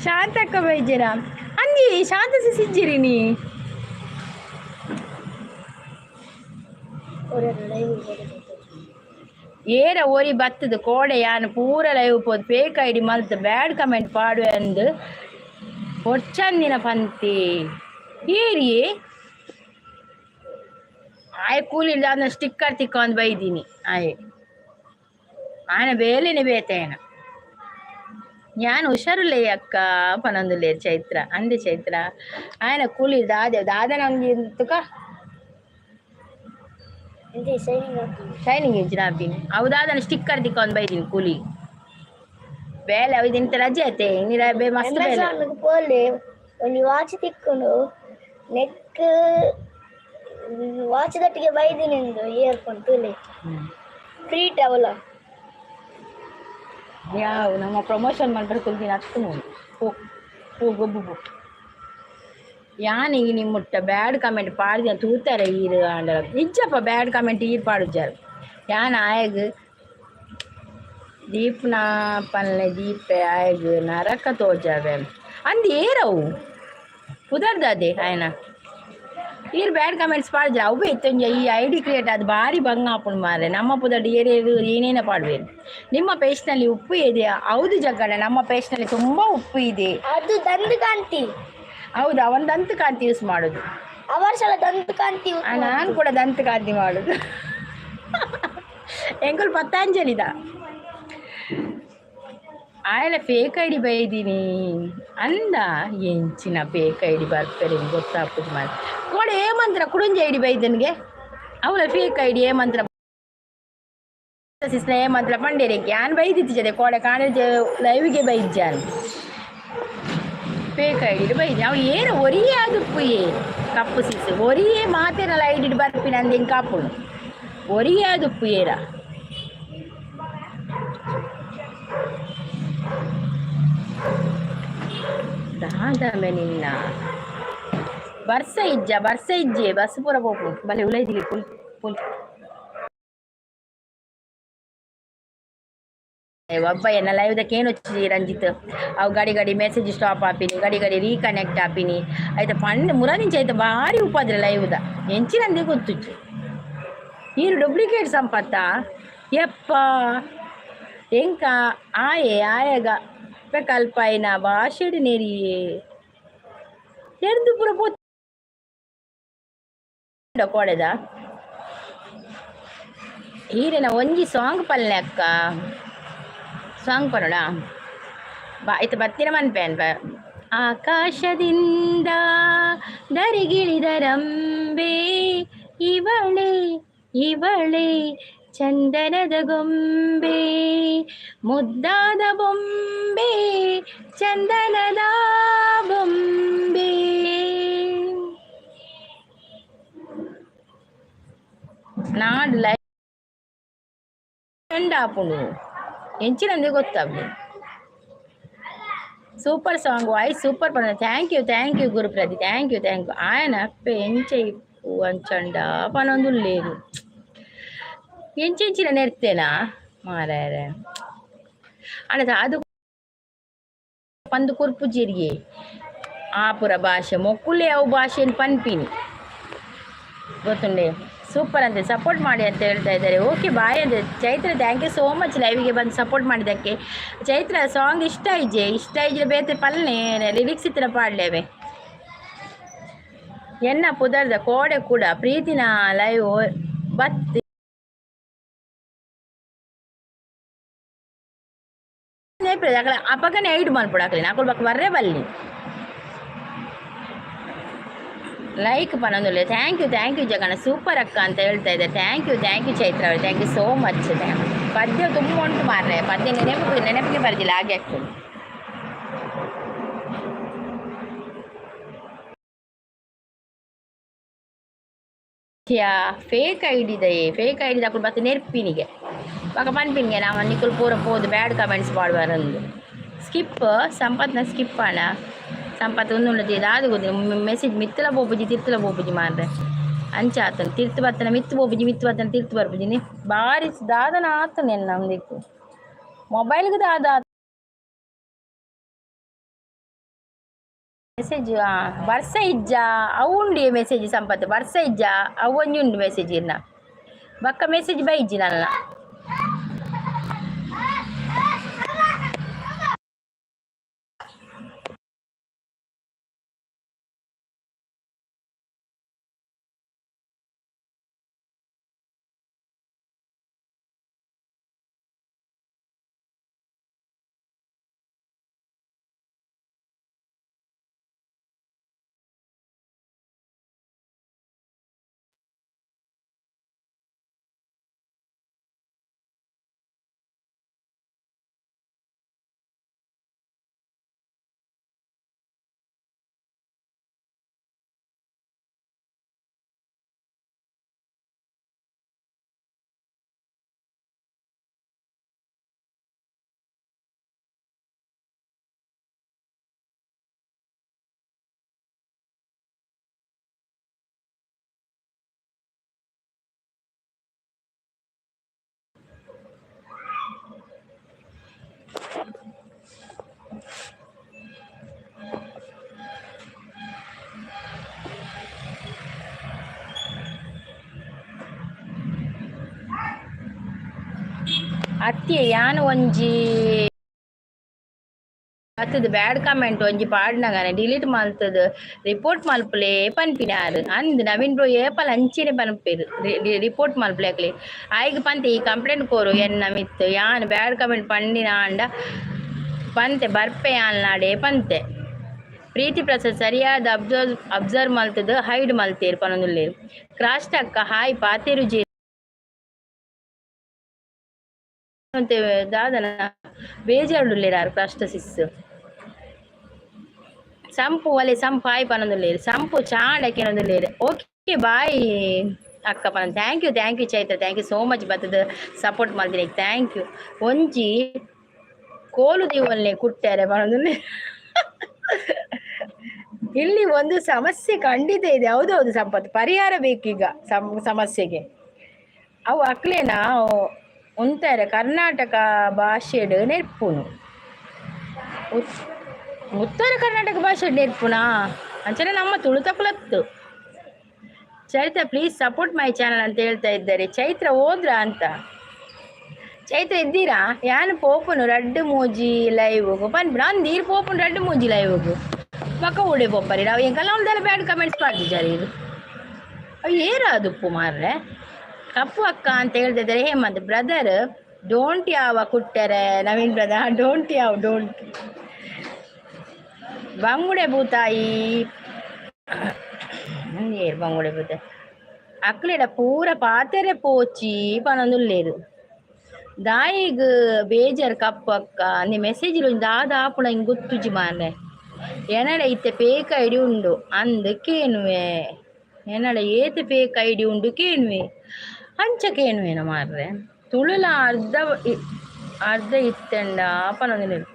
A: ಶಾಂತಕ್ಕ ಬೈಜರ ಅಂದಿ ಶಾಂತ ಸಿಜ್ಜಿರಿ ನೀ. ಏರ ಓರಿ ಬತ್ತದ ಕೋಡೆ ಯಾನ್ ಪೂರ ಲೈವ್ ಪೋದು ಫೇಕ್ ಐಡಿ ಮಲ್ತ್ ಬ್ಯಾಡ್ ಕಮೆಂಟ್ ಪಾಡುವೆ ಅಂದು ಪೊಚ್ಚಂದಿನ ಪಂತಿ ಏರಿಯೇ. ಆಯ್ ಕೂಲಿ ಅದನ್ನ ಸ್ಟಿಕ್ಕರ್ ತಿಕ್ಕೊಂದು ಬೈದೀನಿ. ಆಯ್ ಆಯನ ಬೇಲೆನೆ ಬೇತೇನ. ഞാൻ ಹುಷಾರುಲೇ ಅಕ್ಕ ಪನೊಂದುಲ್ಲೇರ್ ಚೈತ್ರ. ಅಂದೆ ಚೈತ್ರ, ಆಯನ ಕೂಲಿ ದಾದೆ ದಾದನ ಒಂಜಿ ತುಕ.
B: ಶೈನಿಂಗ್.
A: ಶೈನಿಂಗ್ ಇಂಚಿನ ಆಪಿನಿ ಅವು ದಾದನ ಸ್ಟಿಕ್ಕರ್ ತಿಕ್ಕೊಂದು ಬೈದೀನಿ ಕೂಲಿ ಬೇಲೆ. ಅವು ಇಂತ ರಜೆ ಐತೆ ಇನ್ನಿರ ಬೇ ಮಸ್ತ್ ಬೇಲೆ.
B: ಅಮೆಝಾನ್ ಪೋಲೆ ಒಂಜಿ ವಾಚ್ ತಿಕ್ಕುಂಡು. ನೆಕ್ ವಾಚ್ ದಟ್ಟಿಗೆ ಬೈದಿನಿ ಎಂದು ಇಯರ್ಫೋನ್ ತೂಲೆ. ಫ್ರೀ ಅವಲ.
A: ಯಾವ ನಮ್ಮ ಪ್ರಮೋಷನ್ ಮಾಡ್ಬೇಕು ಕುಲ್ದಿನ ಹತ್ತು ಮೂರು ಪೋ ಪೋ ಗೊಬ್ಬು ಪೋ. ಯಾನಿಗೆ ನಿಮ್ಮುಟ್ಟ ಬ್ಯಾಡ್ ಕಮೆಂಟ್ ಪಾಡ್ದ ತೂತಾರೆ ಈರು ಆಂಡ ನಿಜಪ್ಪ ಬ್ಯಾಡ್ ಕಮೆಂಟ್ ಈರ್ ಪಾಡುಜಾರು. ಯಾನ್ ಆಯಗ್ ದೀಪ್ನ ಪನ್ಲೆ ದೀಪೆ ಆಯಗ್ ನರಕ ತೋಜಾವೆ ಅಂದ್ ಏರವು ಪುದರ್ದಾದೆ ಆಯನ. ಈರ್ ಬ್ಯಾಡ್ ಕಮೆಂಟ್ಸ್ ಪಾಡ್ಜ ಅವು ಇತ್ತೊಂಜ. ಈ ಐಡಿ ಕ್ರಿಯೇಟ್ ಅದು ಭಾರಿ ಬಂಗ ಆಪುಂಡು ಮಾರೆ. ನಮ್ಮ ಪುದರ್ಡ್ ಏರೇರು ಏನೇನ ಪಾಡುವೇರು. ನಿಮ್ಮ ಪೇಸ್ಟ್ನಲ್ಲಿ ಉಪ್ಪು ಇದೆಯಾ? ಹೌದು ಜಗ್ಗಣ್ಣ, ನಮ್ಮ ಪೇಸ್ಟ್ನಲ್ಲಿ ತುಂಬ ಉಪ್ಪು ಇದೆ.
B: ಅದು ದಂತಕಾಂತಿ.
A: ಹೌದು, ಅವನ್ ದಂತಕಾಂತಿ ಯೂಸ್ ಮಾಡೋದು.
B: ಅವರ್ ಸಲ ದಂತಕಾಂತಿ.
A: ನಾನು ಕೂಡ ದಂತಕಾಂತಿ ಮಾಡೋದು. ಎಂಕುಲು ಪತಾಂಜಲಿದ. ಆಯಲ ಫೇಕ್ ಐಡಿ ಬೈದೀನಿ ಅಂದ ಎಂಚಿನ ಫೇಕ್ ಐಡಿ ಬರ್ತಾರೆ ಗೊತ್ತಾಗ್ತದೆ ಮಾಡಿ ಕೋಡೆ ಏಮಂತ್ರ ಕುಡುಂಜಿ ಐಡಿ ಬೈದನಿಗೆ ಅವಳ ಫೇಕ್ ಐಡಿ ಏಮಂತ್ರ ಸಿಸ್ನ ಏಮಂತ್ರ ಪಂಡೇರೆ ಯಾನ್ ಬೈದಿತ್ತು ಜೊತೆ ಕೋಡೆ ಕಾಣೆ ಲೈವ್ಗೆ ಬೈದ್ಯಾನ್ ಫೇಕ್ ಐಡಿ ಬೈದಿ ಅವು ಏನು ಒರಿಯೇ ಅದು ಕಪ್ಪು ಸಿಸ್ ಒರಿಯೇ ಮಾತೇನಲ್ಲ ಐಡಿ ಬರ್ಪಿನ ಅಂದ ಹಿಂಗೆ ಕಾಪುನು ಒರಿಯೇ ಅದು ಏರ ದಾದಮೆ ನಿನ್ನ ಬರ್ಸ ಇಜ್ಜ ಬರ್ಸ ಇಜ್ಜೆ ಬಸ್ ಪೂರ ಪೋಪು ಬಲೆ ಉಲೈದಿಗೆ ಪುಲ್ ಪುಲ್ ಒಬ್ಬ ಎನ್ನ ಲೈವ್ದಕ್ಕೆ ಏನು వచ్చి ರಂಜಿತ್ ಅವು ಗಡಿ ಗಡಿ ಮೆಸೇಜ್ ಸ್ಟಾಪ್ ಆಪಿನಿ ಗಡಿ ಗಡಿ ರೀಕನೆಕ್ಟ್ ಆಪಿನಿ ಆಯ್ತಾ ಪಂಡ್ ಮುರ ನಿಂಚ ಆಯ್ತಾ ಭಾರಿ ಉಪಾದ್ರೆ ಲೈವ್ದ ಎಂಚಿನಂದೇ ಗೊತ್ತುಚ್ಚು ನೀರು ಡೂಪ್ಲಿಕೇಟ್ ಸಂಪತ್ತ ಯಪ್ಪ ಎಂಕ ಆಯೆ ಆಯಗ ಕಲ್ಪಾಯಿನ ಭಾಷೆಡ್ ನೆರಿಯೆ ಎರ್ದು ಪೂರ ಪೋ ಕೋಡೆದ ಹೀರೆನ ಒಂಜಿ ಸಾಂಗ್ ಪಲ್ಲೆ ಅಕ್ಕ ಸಾಂಗ್ ಪನೋಡ ಬಾ ಇತ್ತು ಬತ್ತಿನ ಮನ್ಪೇನ್ ಬ ಆಕಾಶದಿಂದ ಧರೆಗಿಳಿದರಂಬೆ ಇವಳೆ ಇವಳೆ ಚಂದನದ ಗೊಂಬೆ ಮುದ್ದಾದ ಬೊಂಬೆ ಚಂದನದ ಬೊಂಬೆ ನಾಡ್ ಲೈಫ್ ಆಪುಂಡು ಎಂಚಿನಂದೇ ಗೊತ್ತಾಗ್ಬೋದು ಸೂಪರ್ ಸಾಂಗ್ ವಾಯ್ಸ್ ಸೂಪರ್ ಪಂಡ thank you thank you Guruprati thank you thank you ఆయన ಎಂಚ ಇಪ್ಪು ಅಂಚಂಡ ಪನೊಂದುಲ್ಲೇರು ಎಂಚೆಂಚಿನ ನೆರ್ತೇನಾ ಮಾರಾಯ ಅಣ್ಣ ಅದು ಪಂದು ಕುರ್ಪು ಜೀರಿಗೆ ಆಪುರ ಭಾಷೆ ಮೊಕ್ಕುಲೆ ಅವು ಭಾಷೆಯನ್ನು ಪನ್ಪಿನಿ ಗೊತ್ತುಂಡೆ ಸೂಪರ್ ಅಂತೆ ಸಪೋರ್ಟ್ ಮಾಡಿ ಅಂತ ಹೇಳ್ತಾ ಇದ್ದಾರೆ. ಓಕೆ ಬಾಯ್ ಅಂತ Chaitra, thank you so much ಲೈವಿಗೆ ಬಂದು ಸಪೋರ್ಟ್ ಮಾಡಿದ್ದಕ್ಕೆ. ಚೈತ್ರ ಸಾಂಗ್ ಇಷ್ಟ ಇಜ್ಜೆ ಇಷ್ಟ ಇಜ್ಜೆ ಬೇತೆ ಪಲ್ನೆ ಲಿರಿಕ್ಸ್ ಇತ್ತಿನ ಪಾಡ್ಲೇವೆ ಎನ್ನ ಪುದರ್ದ ಕೋಡೆ ಕೂಡ ಪ್ರೀತಿನ ಲೈವ್ ಬತ್ತಿ ಅಪಗನೆ ಐಡ್ ಮಲ್ಪೊಡು ಅಕುಲು ಬಕ್ಕ ಬರ್ರೆ ಬಲ್ಲಿ like ಪನ್ನೊಂದುಲ್ಲೆ. Thank you thank you Jaganna, super ಅಕ್ಕ ಅಂತ ಹೇಳ್ತಾ ಇದ್ದಾರೆ. Thank you thank you Chaitra ಅವರು, thank you so much. ಪದ್ಯ ತುಂಬ ಉಂಟು ಮಾರ್ರೆ, ಪದ್ಯ ನೆನಪಿಗೆ ಬರೋದಿಲ್ಲ, ಹಾಗೆ ಆಗ್ತದೆ. ಫೇಕ್ ಐಡಿ ಇದೆ, ಫೇಕ್ ಐಡಿ ಅಕುಲು ಬತ್ತ ನೆರ್ಪಿನಿಗೆ ಬೊಕ ಪನ್ಪಿನಿಗೆ ನಾವು ನಿಕುಲು ಪೂರ ಪೋದು ಬ್ಯಾಡ್ ಕಮೆಂಟ್ಸ್ ಪಾಡ್ಬಾರಂದು. ಸ್ಕಿಪ್ ಸಂಪತ್ನ ಸ್ಕಿಪ್ ಆಂಡ ಸಂಪತ್ ಉಂದುಂಡತಿ ದಾದ ಗೊತ್ತಿಲ್ಲ ಮೆಸೇಜ್ ಮಿತ್ತಲ ಪೋಪುಜಿ ತಿರ್ತಲ ಪೋಪುಜಿ ಮಾರ್ರೆ ಅಂಚ ಆತನ ತಿರ್ತು ಬತ್ತನ ಮಿತ್ತು ಪೋಪುಜಿ ಮಿತ್ತು ಬತ್ತನ ತಿರ್ತು ಬರ್ಪುಜಿ ಬಾರಿ ದಾದನ ಆತನ ಎನ್ನ ಒಂದಿಕ್ಕು ಮೊಬೈಲ್ಗೆ ದಾದ ಮೆಸೇಜ್ ಬರ್ಸ ಇಜ್ಜ ಅವು ಉಂಡು ಮೆಸೇಜ್ ಸಂಪತ್ ಬರ್ಸ ಇಜ್ಜ ಅವು ಒಂಜಿ ಉಂಡು ಮೆಸೇಜ್ ಇರ್ನ ಬಕ್ಕ ಮೆಸೇಜ್ ಬೈಜ್ಜಿ ನನ್ನ. ಅತ್ತಿ ಯಾನ್ ಒಂಜಿ ಬತ್ತುದು ಬ್ಯಾಡ್ ಕಮೆಂಟ್ ಒಂಜಿ ಪಾಡ್ನಗನೆ ಡಿಲೀಟ್ ಮಲ್ತದು ರಿಪೋರ್ಟ್ ಮಲ್ಪುಲೆ ಪನ್ಪಿನಾರ್ ಅಂದ್ ನವೀನ್ ಬ್ರೋ ಏಪಲ ಅಂಚೆನೆ ಪನ್ಪೆರ್ ರಿಪೋರ್ಟ್ ಮಲ್ಪುಲೆ ಅಕ್ಲೆ ಆಯ್ಗ್ ಪಂತೆ ಈ ಕಂಪ್ಲೇಂಟ್ ಕೊರು ಎನ್ನ ಮಿತ್ತ್ ಯಾನ್ ಬ್ಯಾಡ್ ಕಮೆಂಟ್ ಪಂಡಿನ ಆಂಡ ಪಂತೆ ಬರ್ಪೆ ಆಲ್ನಾಡೆ ಪಂತೆ. ಪ್ರೀತಿ ಪ್ರಸಾದ್ ಸರಿಯಾದ ಅಬ್ಸರ್ವ್ ಅಬ್ಸರ್ವ್ ಮಲ್ತದ ಹೈಡ್ ಮಲ್ತೇರು ಪನೊಂದುಲ್ಲೇರು. ಕ್ರಾಸ್ಟಕ್ಕ ಹಾಯ್ ಪಾತೆರುಜೆ ದಾದನ ಬೇಜಾರುಡುಲ್ಲೇರು ಕ್ರಾಸ್ಟ ಸಿಸ್. ಸಂಪು ಒಲೆ ಸಂಪು ಹಾಯ್ ಪನೊಂದುಲ್ಲೇರು. ಸಂಪು ಚಾಂಡ ಕೇನೊಂದುಲ್ಲೇರು. ಓಕೆ ಬಾಯ್ ಅಕ್ಕ ಪನ. Thank you, thank you Chaitra, thank you so much. ಬತ್ತದ ಸಪೋರ್ಟ್ ಮಲ್ದಿನಿ, thank you. ಒಂಜಿ ಕೋಲು ದೀವಲ್ನೆ ಕುಟ್ಟಾರೆ ಪನೊಂದುಲ್ಲೆ. ಇಲ್ಲಿ ಒಂದು ಸಮಸ್ಯೆ ಖಂಡಿತ ಇದೆ. ಹೌದೌದು ಸಂಪತ್, ಪರಿಹಾರ ಬೇಕೀಗ ಸಮಸ್ಯೆಗೆ. ಅವು ಅಕ್ಲೇನ ಉಂತಾರೆ ಕರ್ನಾಟಕ ಭಾಷೆಡ್ ನೆರ್ಪುನು. ಉತ್ತರ ಕರ್ನಾಟಕ ಭಾಷೆ ನೆರ್ಪುನಾ? ಅಂಚನೆ ನಮ್ಮ ತುಳುತಕುಲತ್ತು. Chaitra, "Please support my channel" ಅಂತ ಹೇಳ್ತಾ ಇದ್ದಾರೆ. ಚೈತ್ರ ಹೋದ್ರ ಅಂತ? ಚೈತ್ರ ಇದ್ದೀರಾ? ಯಾನ್ ಪೋಪುನು ರಡ್ಡ್ ಮೂಜಿ ಲೈವ್ ಪನ್ಪಿನ ಅಂದ್. ಈರ್ ಪೋಪುನು ರಡ್ಡ್ ಮೂಜಿ ಲೈವ್ ಬೊಕ ಓಡೆ ಪೋಪರಿ? ನಾವು ಎಂಕಲ್ಲ ಉಂದೆಲ್ಲ ಬ್ಯಾಡ್ ಕಮೆಂಟ್ಸ್ ಪಾಡ್ದಿಜಾರ ಇದು. ಅವು ಏರ ಅದುಪ್ಪು ಮಾರ್ರೆ. ಕಪ್ಪು ಅಕ್ಕ ಅಂತ ಹೇಳ್ತಿದ್ದಾರೆ ಹೇಮಂತ್ ಬ್ರದರ್. Don't ಯಾವ ಕುಟ್ಟರೆ ನವೀನ್ ಬ್ರದರ್, don't ಯಾವ don't. ಬಂಗುಡೆ ಭೂತಾಯಿ ಏರ್ ಬಂಗುಡೆ ಭೂತಾಯಿ. ಅಕ್ಲೆಡ ಪೂರ ಪಾತೆರೆ ಪೋಚಿ ಪನೊಂದುಲ್ಲೇರು. ದಾಯಿಗ್ ಬೇಜಾರ್ ಕಪ್ಪು ಅಕ್ಕ ಅಂದೆ ಮೆಸೇಜ್ ದಾದ ಆಪುಣ ಹಿಂಗ್ ಗೊತ್ತುಜಿ ಮಾರ್ರೆ. ಎನಡ ಇತ್ತೆ ಫೇಕ್ ಐಡಿ ಉಂಡು ಅಂದ್ ಕೇನುವೆ. ಎನಡ ಏತ್ ಫೇಕ್ ಐಡಿ ಉಂಡು ಕೇನುವೆ. ಅಂಚ ಕೇನುವೆನ ಮಾರ್ರೆ? ತುಳುಲ ಅರ್ಧ ಅರ್ಧ ಇತ್ತೆಂಡ ಪನೊಂದುಲ್ಲೇರು.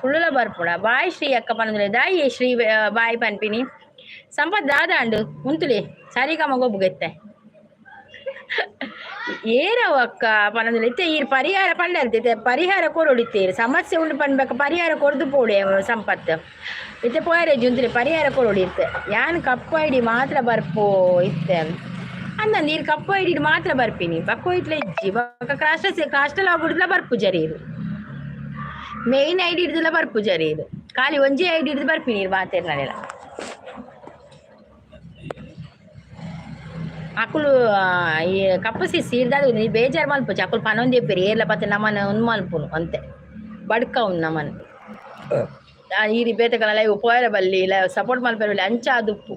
A: ತುಳುಲ ಬರ್ಪುಡ. ಬಾಯ್ ಶ್ರೀ ಅಕ್ಕ ಪನೊಂದುಲ್ಲೆ. ದಾಯಿ ಶ್ರೀ ಬಾಯ್ ಪನ್ಪಿನಿ? ಸಂಪತ್ ದಾದ ಅಂಡು ಉಂತುಲೆ. ಸರಿಗಮ ಗೊಬ್ಬುಗೆತ್ತೆ. ಏರವ ಅಕ್ಕ ಪನೊಂದುಲ್ಲೆ. ಇತ್ತೆ ಈರ್ ಪರಿಹಾರ ಪಂಡರ್ತೆ ಪರಿಹಾರ ಕೊರೊಡಿತ್ತೇರು. ಸಮಸ್ಯೆ ಉಂಡು ಪನ್ಬೇಕ, ಪರಿಹಾರ ಕೊರ್ದು ಪೋಡೆ ಸಂಪತ್. ಇತ್ತೆ ಪೋಯರೆ ಜುಂತ್ರೆ, ಪರಿಹಾರ ಕೊರೊಡಿ ಇತ್ತೆ. ಯಾನ್ ಕಪ್ಪು ಐಡಿ ಮಾತ್ರ ಬರ್ಪೋ ಇತ್ತೆ ಅಂದ. ನೀರು ಕಪ್ಪು ಐಡಿ ಮಾತ್ರ ಬರ್ಪಿನಿ, ಬೊಕ್ಕ ಇಟ್ಲ ಇಜ್ಜಿ. ಬೊಕ್ಕ ಕ್ರಾಸ್ಟ ಕ್ರಾಸ್ಟಲ್ ಆಗುಡ್ಲ ಬರ್ಪುಜರಿ. ಇದು ಮೇನ್ ಐಡಿ ಹಿಡ್ದಲ ಬರ್ಪುಜರಿ. ಇದು ಖಾಲಿ ಒಂಜಿ ಐಡಿ ಹಿಡ್ದು ಬರ್ಪಿನಿ ನೀರು ಮಾತೇರ್ನಡೆಲ್ಲ. ಅಕುಲು ಈ ಕಪ್ಪು ಸಿ ಸೀರ್ದಾದ ನೀ ಬೇಜಾರು ಮಲ್ಪುಚಿ. ಅಕುಲು ಪನೊಂದಿಪ್ಪೆರ್ ಏರ್ಲ ಪತ್ತೆ ನಮನ ಉಂದು ಮಲ್ಪುನು ಅಂತೆ ಬಡ್ಕವುನು ನಮನ್. ಈರಿ ಬೇತೆ ಲೈವ್ ಪೋಯರ ಬಲ್ಲಿ, ಸಪೋರ್ಟ್ ಮಲ್ಪೆರೆ ಬಲ್ಲಿ, ಅಂಚ ಆದುಪ್ಪು.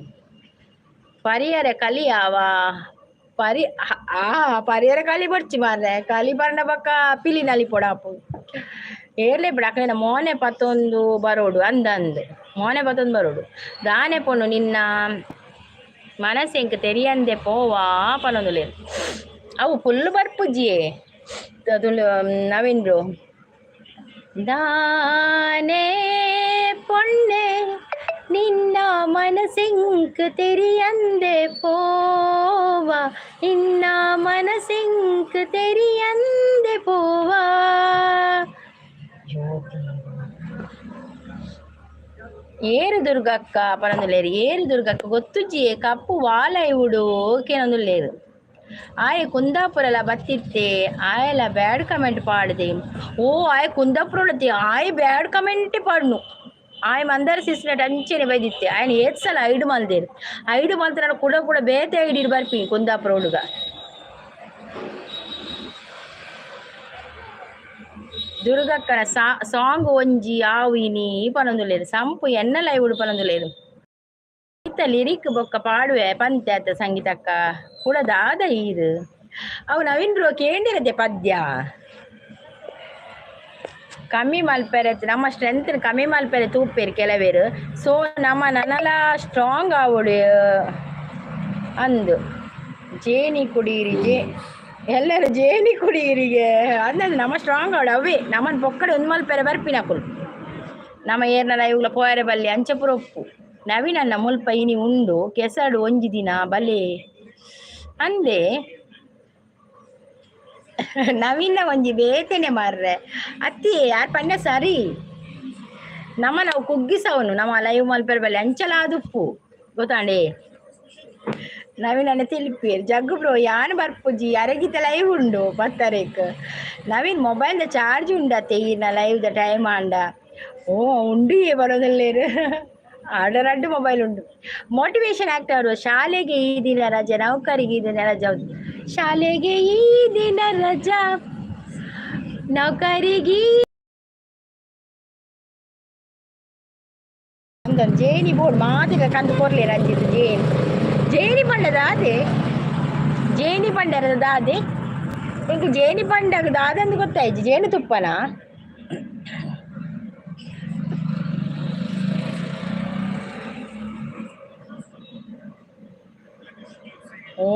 A: ಪರಿಯರೆ ಕಲಿ ಆವ ಪರಿ ಆ ಪರಿಯರೆ ಕಲಿ ಬೊಡ್ಚಿ ಮಾರ್ರೆ. ಕಲಿ ಪಂಡ ಬೊಕ್ಕ ಪಿಲಿ ನಲಿಪೊಡಾಪು. ಏರ್ಲೆ ಬಿಡ, ಅಕ್ಲೆನ ಮೋನೆ ಪತ್ತೊಂದು ಬರೋಡು ಅಂದ್ ಅಂದ್ ಮೋನೆ ಪತ್ತೊಂದು ಬರೋಡು. ದಾನೆ ಪೊಣ್ಣು ನಿನ್ನ ಮನಸ್ಸು ಎಂಕ್ ತೆರಿಯಂದೆ ಪೋವಾ ಪನೊಂದುಲ್ಲೆರ್. ಅವು ಫುಲ್ ಬರ್ಪುಜ್ಜಿಯೇ ತುಳು ನವೀನ್ ಬ್ರೋ. ದಾನೆ ಪೊಣ್ಣೆ ನಿನ್ನ ಮನಸ್ಸಿಂಕ್ ತೆರಿಯಂದೆ ಪೋವಾ, ನಿನ್ನ ಮನಸ್ಸಿಂಕ್ ತೆರಿಯಂದೆ ಪೋವಾ. ಜ್ಯೋತಿ ಏರು ದುರ್ಗಕ್ಕ ಪನೊಂದುಲ್ಲೇರು. ಏರು ದುರ್ಗಕ್ಕ ಗೊತ್ತುಜ್ಜಿಯೇ. ಕಪ್ಪು ವಾಲ ಇವುಡು ಕೇನೊಂದುಲ್ಲೇರು. ಆಯೆ ಕುಂದಾಪುರಲ ಬತ್ತಿತ್ತೆ, ಆಯಲ ಬ್ಯಾಡ್ ಕಮೆಂಟ್ ಪಾಡ್ದೆ. ಓ ಆಯೆ ಕುಂದಾಪುರ ಆಯೆ ಬ್ಯಾಡ್ ಕಮೆಂಟ್ ಪಾಡ್ನು. ಆಯ್ ಮಂದಾರ ಸಿಸ್ನಟ್ ಅಂಚೆನೆ ಬೈದಿತ್ತೆ. ಆಯನ ಏತ್ ಸಲ ಐಡ್ ಮಲ್ದೇರು. ಐಡ್ ಮಲ್ತನ ಕೂಡ ಕೂಡ ಬೇತೆ ಐಡಿ ಬರ್ಪಿ ಕುಂದಾಪುರ ಹುಡುಗ. ದುರ್ಗಕ್ಕನ ಸಾಂಗ್ ಒಂಜಿ ಆವಿನಿ ಪನೊಂದುಲ್ಲೇರು. ಸಂಪು ಎನ್ನ ಲೈವ್ ಪನೊಂದುಲ್ಲೇರು. ಇತ್ತ ಲಿರಿಕ್ ಬೊಕ್ಕ ಪಾಡುವೆ ಪಂತೆ ಅತ್ತ ಸಂಗೀತಕ್ಕ ಕೂಡ ದಾದ ಈರು. ಅವು ನವೀನ್ ಬ್ರೋ ಕೇಂದಿರದೆ ಪದ್ಯ ಕಮ್ಮಿ ಮಲ್ಪೆರೆ, ನಮ್ಮ ಸ್ಟ್ರೆಂತ್ ಕಮ್ಮಿ ಮಲ್ಪೆರೆ ತೂಪೇರು ಕೆಲವೇರು. ಸೊ ನಮ್ಮ ನನಲ ಸ್ಟ್ರಾಂಗ್ ಆವೊಡು ಅಂದು. ಜೇನಿ ಕುಡೀರಿ ಜೇ ಎಲ್ಲರೂ ಜೇನಿ ಕುಡಿಯಿರಿಗೆ ಅಂದಂದು. ನಮ್ಮ ಸ್ಟ್ರಾಂಗ್ ಆವಡು ಅವೇ. ನಮ್ಮನ್ ಪೊಕ್ಕಡೆ ಒಂದು ಮಲ್ಪೆರೆ ಬರ್ಪಿನಕುಲು. ನಮ್ಮ ಏರ್ನಲ ಇವುಗಳ ಪೋಯರೆ ಬಲ್ಲಿ ಅಂಚಪುರ ಉಪ್ಪು. ನವೀನನ್ನ ಮುಲ್ಪ ಇನಿ ಉಂಡು ಕೆಸಡು ಒಂಜಿ ದಿನ ಬಲೆ ಅಂದೆ. ನವೀನ ಒಂಜಿ ಬೇತೆನೆ ಮಾರ್ರೆ. ಅತ್ತಿ ಯಾರ್ ಪಂಡ ಸರಿ. ನಮ್ಮ ನಾವು ಕುಗ್ಗಿಸವನು ನಮ್ಮ ಲೈವ್ ಮಲ್ಪೆರೆ ಬಲ್ಲಿ ಅಂಚಲಾದುಪ್ಪು ಗೊತ್ತಾಂಡೆ. ನವೀನ್ ಅಣ್ಣ ತಿಳಿಪೇರು. ಜಗ್ಗು ಬ್ರೋ ಯಾನ್ ಬರ್ಪುಜಿ, ಅರಗಿತ ಲೈವ್ ಉಂಡು ಪತ್ತರೇಕ್. ನವೀನ್ ಮೊಬೈಲ್ ದ ಚಾರ್ಜ್ ಉಂಡತ್ತೆ ಈರ್ನ ಲೈವ್ the time ಆಂಡ? ಓ ಉಂಡು ಬರೋದಲ್ಲೇರು. ಆರ್ಡರ್ ಅಡ್ಡು ಮೊಬೈಲ್ ಉಂಡು. ಮೋಟಿವೇಶನ್ ಆಗ್ತಾವರು. ಶಾಲೆಗೆ ಈ ದಿನ ರಜೆ, ನೌಕರಿಗೆ ಈ ದಿನ ರಜಾ. ಹೌದು, ಶಾಲೆಗೆ ಈ ದಿನ ರಜಾ, ನೌಕರಿಗೆ ಜೇನಿ ಬೋರ್ಡ್ ಮಾತಿಗ ಕಂದು ಕೊರ್ಲೆ ರಂಜಿತ್ ಜೇನಿ ಜೇನಿ ಪಂಡದ ಅದೇ ಜೇನಿ ಪಂಡರದ ದಾದೆ ಇಂಕ್ ಜೇನಿ ಪಂಡಗ ದಾದಂದು ಗೊತ್ತಾಯ್ತು ಜೇನು ತುಪ್ಪನ ಓ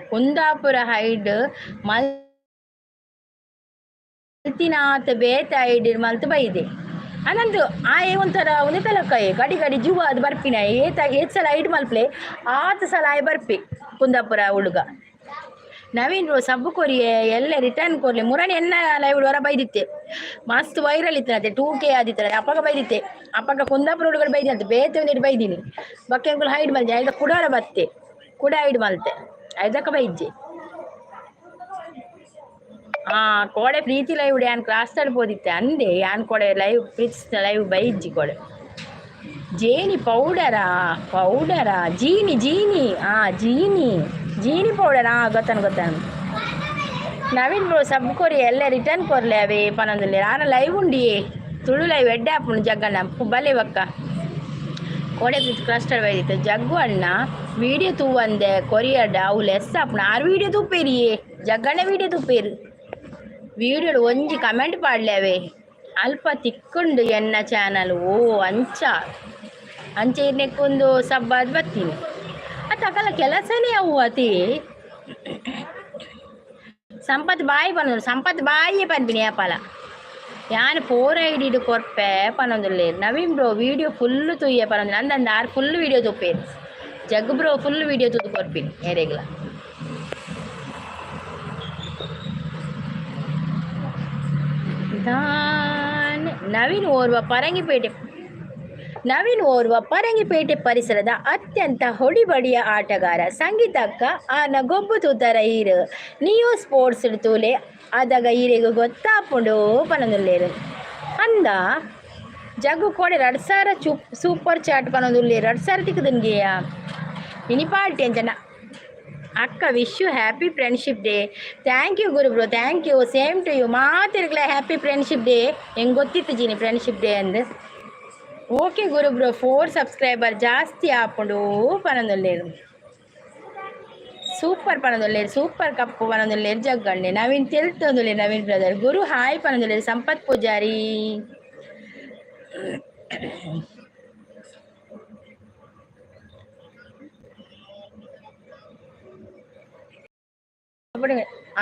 A: ಕುಂದಾಪುರ ಹೈಡ್ ಮಲ್ತಿನಾಥ ಬೇತ ಐಡ್ ಮಲ್ತು ಬೈದೆ ಅನಂದು ಆ ಏ ಒಂಥರ ಒಂದೇ ತಲಕಾಯಿ ಗಡಿ ಗಡಿ ಜೀವ ಅದು ಬರ್ಪಿನ ಏತ ಏತ್ ಸಲ ಐಡ್ ಮಲ್ಪ್ಲೆ ಆತ ಸಲ ಆಯ್ ಬರ್ಪಿ ಕುಂದಾಪುರ ಹುಡುಗ ನವೀನ್ ಸಬ್ಬು ಕೊರಿಯೆ ಎಲ್ಲ ರಿಟರ್ನ್ ಕೊರ್ಲಿ ಮುರಣಿ ಎನ್ನ ಲೈವ್ ಹೊರ ಬೈದಿತ್ತೆ ಮಸ್ತ್ ವೈರಲ್ ಇತ್ತನತೆ 2K ಆದಿತ್ತನ ಅಪ್ಪಗ ಬೈದಿತ್ತೆ ಅಪ್ಪಗ ಕುಂದಾಪುರ ಹುಡುಗರು ಬೈದಿ ಅಂತ ಬೇತೆ ಒಂದಿಟ್ಟು ಬೈದಿನಿ ಬಕ್ಕೆ ಅಂಕುಲ್ ಹೈಡ್ ಮಲ್ತೆ ಐದ ಕುಡಾರ ಬತ್ತೆ ಕುಡ ಹೈಡ್ ಮಲ್ತೆ ಐದಕ್ಕ ಬೈಜ್ಜೆ ಆ ಕೋಡೆ ಪ್ರೀತಿ ಲೈವ್ ಯಾನ್ ಕ್ರಾಸ್ ತಡ್ಬೋದಿತ್ತೆ ಅಂದೆ ಯಾನ್ ಕೋಡೆ ಲೈವ್ ಪ್ರೀತಿ ಲೈವ್ ಬೈಜ್ಜಿ ಕೋಡೆ ಜೇನಿ ಪೌಡರಾ ಪೌಡರಾ ಜೀನಿ ಜೀನಿ ಆ ಜೀನಿ ಜೀನಿ ಪೌಡರ್ ಆ ಗೊತ್ತಾನು ಗೊತ್ತಾನು ನವೀನ್ ಬ್ರೋ ಸಬ್ ಕೊರಿ ಎಲ್ಲ ರಿಟರ್ನ್ ಕೊರ್ಲೆ ಅವೇ ಪನೊಂದುಲ್ಲೆ ಆನ ಲೈವ್ ಉಂಡಿಯೇ ತುಳು ಲೈವ್ ಎಡ್ಡೆ ಆಪುಂಡು ಜಗ್ಗಣ್ಣ ಬಲೆ ಬಕ್ಕ ಕೋಡೆ ಪ್ರೀತಿ ಕ್ಲಸ್ಟರ್ ಬೈದಿತ್ತು ಜಗ್ಗು ಅಣ್ಣ ವಿಡಿಯೋ ತೂವಂದೆ ಕೊರಿಯಡ ಅವು ಲೆಸ್ ಆಪುಂಡು ಆರು ವಿಡಿಯೋ ತೂಪೇರಿಯೇ ಜಗ್ಗಣ್ಣ ವಿಡಿಯೋ ತೂಪೇರು ವಿಡಿಯೋ ಒಂಜಿ ಕಮೆಂಟ್ ಪಾಡ್ಲೆ ಅಲ್ಪ ತಿಕ್ಕುಂಡು ಎನ್ನ ಚಾನಲ್ ಓ ಅಂಚ ಅಂಚ ಇರ್ನೆಕ್ಕೊಂದು ಸಬ್ಬಾದ್ ಬತ್ತೀನಿ ಅತ್ತ ಕೆಲಸನೇ ಅವು ಅತಿ ಸಂಪತ್ ಬಾಯಿ ಪನೊಂದು ಸಂಪತ್ ಬಾಯಿಯೇ ಪನ್ಪಿನಿ ಅಪಲ ಯಾನ್ ಫೋರ್ ಐಡಿಡ್ ಕೊರ್ಪೆ ಪನೊಂದುಲ್ಲೆ ನವೀನ್ ಬ್ರೋ ವಿಡಿಯೋ ಫುಲ್ ತೂಯೆ ಪನೊಂದು ನಂದಂದು ಆರು ಫುಲ್ ವಿಡಿಯೋ ತೂಪೇರು ಜಗ್ ಬ್ರೋ ಫುಲ್ ವಿಡಿಯೋ ತೂದು ಕೊರ್ಪಿನಿ ಏರೆಗ್ಲ ನವೀನ್ ಓರ್ವ ಪರಂಗಿಪೇಟೆ ನವೀನ್ ಓರ್ವ ಪರಂಗಿಪೇಟೆ ಪರಿಸರದ ಅತ್ಯಂತ ಹೊಡಿಬಡಿಯ ಆಟಗಾರ ಸಂಗೀತಕ್ಕ ಆನ ಗೊಬ್ಬು ತೂತರ ಈರು ನಿಯೋ ಸ್ಪೋರ್ಟ್ಸ್ ತೂಲೆ ಅದಾಗ ಈರೆಗು ಗೊತ್ತಾಪುಂಡು ಪನೊಂದುಲ್ಲೇರು ಅಂದ ಜಗ್ಗು ಕೋಡೆ 2000 ಸೂಪರ್ ಚಾಟ್ ಪನೊಂದುಲ್ಲೇರು 2000 ತಿಕ್ಕುದುನ್ಗೆಯ ಇನಿ ಪಾಲ್ಟಿ ಅಂಚನ ಅಕ್ಕ wish you happy friendship day thank you Guru bro thank you same to you ಮಾತಿರ್ಗಲ happy friendship day ಹೆಂಗೆ ಗೊತ್ತಿತ್ತು ಜೀನಿ ಫ್ರೆಂಡ್ಶಿಪ್ ಡೇ ಅಂದು ಓಕೆ ಗುರು ಬ್ರೋ 4 ಸಬ್ಸ್ಕ್ರೈಬರ್ ಜಾಸ್ತಿ ಆಪುಂಡು ಪನೊಂದುಲ್ಲೇರು ಸೂಪರ್ ಪನೊಂದುಲ್ಲೇರು ಸೂಪರ್ ಕಪ್ಪು ಪನೊಂದುಲ್ಲೇರು ಜಗ್ಗಣ್ಣೆ ನವೀನ್ ತೆಲ್ತೊಂದುಲ್ಲೆ ನವೀನ್ ಬ್ರದರ್ ಗುರು ಹಾಯ್ ಪನೊಂದುಲ್ಲೇರು ಸಂಪತ್ ಪೂಜಾರಿ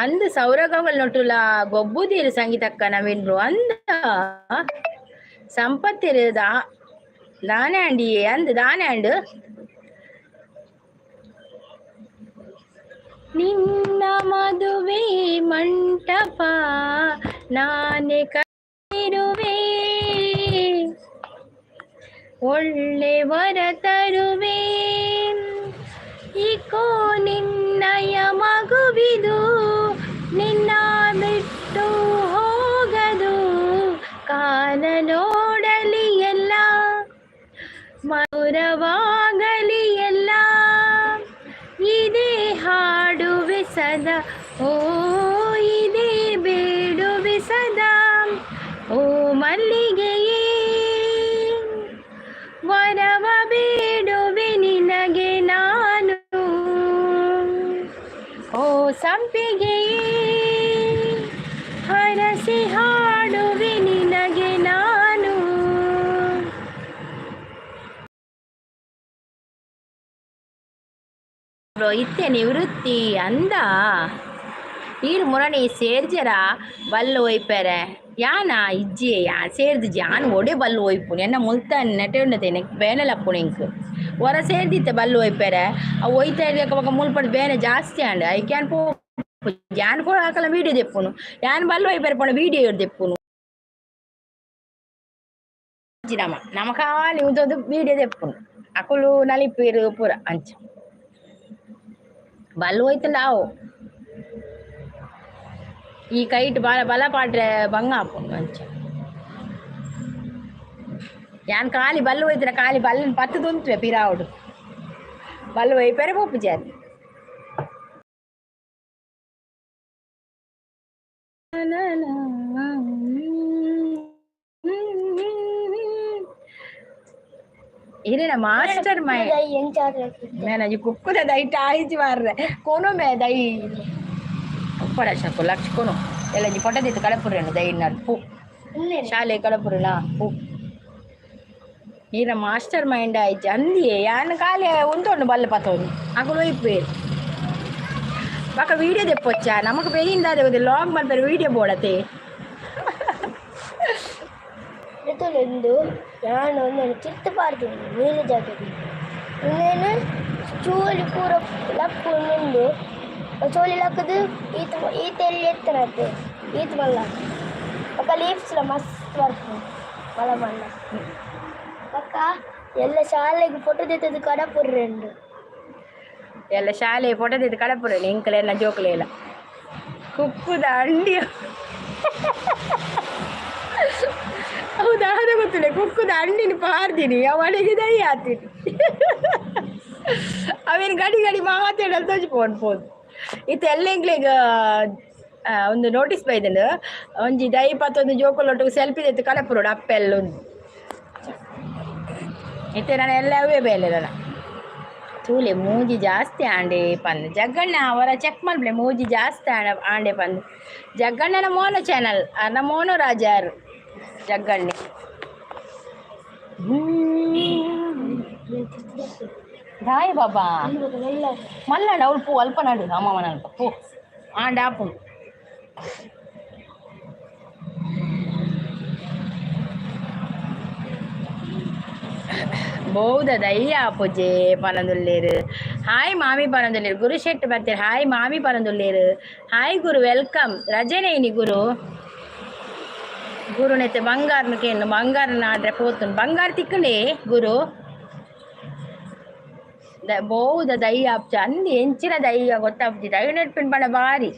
A: ಅಂದ ಸೌರಗವಲ್ ನೊಟುಲ ಗೊಬ್ಬುದೀರು ಸಂಗೀತಕ್ಕ ನವೀನ್ ಬ್ರೋ ಅಂದ ಸಂಪತ್ತಿರು ದಾನೆ ಅಂಡಿಯೇ ಅಂದ ದಾನೆ ಅಂಡು ನಿನ್ನ ಮದುವೆ ಮಂಟಪ ನಾನೇ ಕಟ್ಟಿರುವೆ ಒಳ್ಳೆ ವರ ತರುವೆ ಇಕೋ ನಿನ್ನಯ ಮಗುವಿದು ನಿನ್ನ ಬಿಟ್ಟು ಹೋಗದು ಕಾಲ ನೋಡಲಿ ಎಲ್ಲ ಮಧುರವಾಗಲಿ ಎಲ್ಲ ಇದೇ ಹಾಡುವೆ ಸದಾ ಓ ಇದೇ ಬೇಡುವೆ ಸದಾ ಓ ಮಲ್ಲಿಗೆಯೇ ವರವ ಬೇಡುವೆ ನಿನಗೆ ನಾನು ಓ ಸಂಪಿಗೆಯೇ ಹರಸಿ ಹಾಡುವೆ ನಿನಗೆ ನಾನು ಇತ್ತೆ ನಿವೃತ್ತಿ ಅಂದ ಈರು ಮುರಣಿ ಸೇರ್ಜರ ಬಲ್ಲು ಒಯ್ಪೆರೆ ಯಾನ ಇಜ್ಜಿ ಯಾ ಸೇರ್ದು ಜಾನ್ ಒಡೆ ಬಲ್ಲು ಒಯ್ಪುನು ಎನ್ನ ಮುಲ್ತ ನೆಟೆ ಉಂಡತೆ ನೆಕ್ ಬೇನೆ ಲಪ್ಪುನು ಇಂಕ್ ಹೊರ ಸೇರ್ದಿತ್ತೆ ಬಲ್ಲು ಒಯ್ಪೆರೆ ಅವು ಒಯ್ತಾ ಇರ್ಬೇಕ ಮುಲ್ಪಡ್ ಬೇನೆ ಜಾಸ್ತಿ and I can ಪೋ ಜಾನ್ ಕೂಡ ಹಾಕಲ್ಲ ವೀಡಿಯೋ ದೆಪ್ಪುನು ಯಾನ್ ಬಲ್ಲು ಒಯ್ಪೆರೆ ಪೋಣ ವೀಡಿಯೋ ದೆಪ್ಪುನು ನಮ್ಮ ನಮ ಖಾಲಿ ಉಂತೊಂದು ವೀಡಿಯೋ ದೆಪ್ಪುನು ಅಕುಲು ನಲಿಪೇರು ಪೂರ ಅಂಚ ಬಲ್ಲು ಹೋಯ್ತಂಡ ಆವು ಈ ಕೈಟ್ ಬಲ ಬಲ ಪಾಟ್ರೆ ಬಂಗ ಆಪುಂಡು ಅಂಚ ಯಾನ್ ಖಾಲಿ ಬಲ್ಲು ಹೋಯ್ತಿರ ಖಾಲಿ ಬಲ್ಲನ್ ಪತ್ತು ತುಂತುವೆ ಪಿರಾವುಡು ಬಲ್ಲು ಒಯ್ಪೆರೆ ಪೋಪುಜಾರಿ ಇರೇನ ಮಾಸ್ಟರ್ ಮೈಂಡ್.
B: ಎಂಚ?
A: ಮೇನಜಿ ಕುಕ್ಕುದ ದೈಟ್ ಆಯಿಜಿ ಮಾರ್ರೆ. ಕೊನು ಮೇ ದೈ ಉಪ್ಪಡ ಶಕು ಲಕ್ಷ ಕೊನು ಎಲ್ಲ ಫೋಟೋ ದಿತ್ತು ಕಳಪುರೇನು ದೈ ನಡ್ ಪೂ ಶಾಲೆ ಕಳಪುರನಾ ಪೂ. ಈರ ಮಾಸ್ಟರ್ ಮೈಂಡ್ ಆಯ್ತು ಅಂದಿಯೇ. ಯಾನ್ ಖಾಲಿ ಉಂತೊಂಡು ಬಲ್ಲೆ ಪತ್ತೊಂದು ಅಕುಲು ಒಯ್ಪೇರು. ಬೊಕ ವೀಡಿಯೋ ದೆಪ್ಪೊಚ್ಚ ನಮಕ್ ಬೇಗಿಂದ ಅದೇ ಲಾಗ್ ಮಲ್ಪೆರೆ ವೀಡಿಯೋ ಬೋಡತೆ.
B: ಒಂದು ಯಾನ್ ಒಂದೊಂದು ತಿರ್ತು ಪಾಡ್ತೀನಿ ನೀಲಿ ಜಾಕೆಟ್. ಇನ್ನೇನು ಚೋಲಿ ಪೂರ ಲಕ್ಕು ಉಂಡು. ಚೋಲಿ ಲಕ್ಕದು ಈತ್ ಈತ್ ಎಲ್ಲಿ ಎತ್ತನತ್ತೆ ಈತ್ ಮಲ್ಲ. ಬೊಕ್ಕ ಲೀವ್ಸ್ಲ ಮಸ್ತ್ ಬರ್ಪುಂಡು ಮಲ್ಲ ಮಲ್ಲ. ಬೊಕ್ಕ ಎಲ್ಲ ಶಾಲೆಗ್ ಫೋಟೋ ದೆತ್ತದು ಕಡಪುರ್ರೆಂಡು.
A: ಎಲ್ಲ ಶಾಲೆ ಫೋಟೋ ತೆಗೆದು ಕಡಪುರೇನು ಎಂಕಲೆಲ್ಲ ಜೋಕುಲೆಲ್ಲ ಕುಕ್ಕುದ ಅಂಡಿ. ಹೌದಾ? ಅದು ಗೊತ್ತಿಲ್ಲ. ಕುಕ್ಕುದ ಅಂಡಿನ ಪಾರ್ದಿನಿ ಅವಳಿಗೆ ದೈ ಆತೀನಿ. ಅವೇನು ಗಡಿ ಗಡಿ ಮಾತಾಡಲು ತೋಜಿ ಫೋನ್ ಪೋದು ಇತ್ತೆ ಎಲ್ಲ ಎಂಕ್ಲೆಗ್ ಒಂದು ನೋಟಿಸ್ ಬೈದಂಡು. ಒಂಜಿ ದೈ ಪತ್ತೊಂದು ಜೋಕುಲೊಟ್ಟಿಗೆ ಸೆಲ್ಫಿ ದೆತ್ತು ಕಡಪುರೋಡು ಅಪ್ಪೆಲ್ಲ ಉಂದು. ಇತ್ತೆ ನಾನು ಎಲ್ಲ ಅವೇ ಬೇಲೆ ನನ್ನ. ತೂಲೆ ಮೂಜಿ ಜಾಸ್ತಿ ಆಂಡೆ ಪಂದ್ ಜಗ್ಗಣ್ಣ ಅವರ ಚೆಕ್ ಮಲ್ಪಲೆ. ಮೂಜಿ ಜಾಸ್ತಿ ಆಂಡ ಆಂಡೆ ಪಂದ್ ಜಗ್ಗಣ್ಣನ ಮೋನೋ ಚಾನಲ್ ಅರ್ನ ಮೋನೋ ರಾಜಾರು ಜಗ್ಗಣ್ಣೆ. ದಾಯ ಬಾಬಾ ಮಲ್ಲಣ್ಣ ಅವಳು ಪೂ ಅಲ್ಪ ನಡು ಅಮ್ಮನ ಅಲ್ಪ ಪೂ ಆಂಡ ಆಪುಂಡು. ಬಹುದ ದಯ್ಯ ಪೂಜೆ ಪನೊಂದುಲ್ಲೇರು. ಹಾಯ್ ಮಾಮಿ ಪನೊಂದುಲ್ಲೇರು. ಗುರು ಶೆಟ್ಟಿ ಬರ್ತೀರಿ. ಹಾಯ್ ಮಾಮಿ ಪನೊಂದುಲ್ಲೇರು. ಹಾಯ್ ಗುರು, welcome. ರಜನೆ ಇನಿ ಗುರು. ಗುರುನೆತ್ತೆ ಬಂಗಾರನ ಕೇನು ಬಂಗಾರ ನಾಡ್ರೆ ಪೋತುನ್ ಬಂಗಾರ ತಿಕ್ಕಂಡೆ ಗುರು. ಬಹುದ ದಯ್ಯ ಆಪ್ಚ ಅಂದಿ ಎಂಚಿನ ದಯ್ಯ ಗೊತ್ತಾಪ್ಜಿ. ದೈ ನೆಟ್ಪಿನ್ ಪಂಡ ಬಾರಿ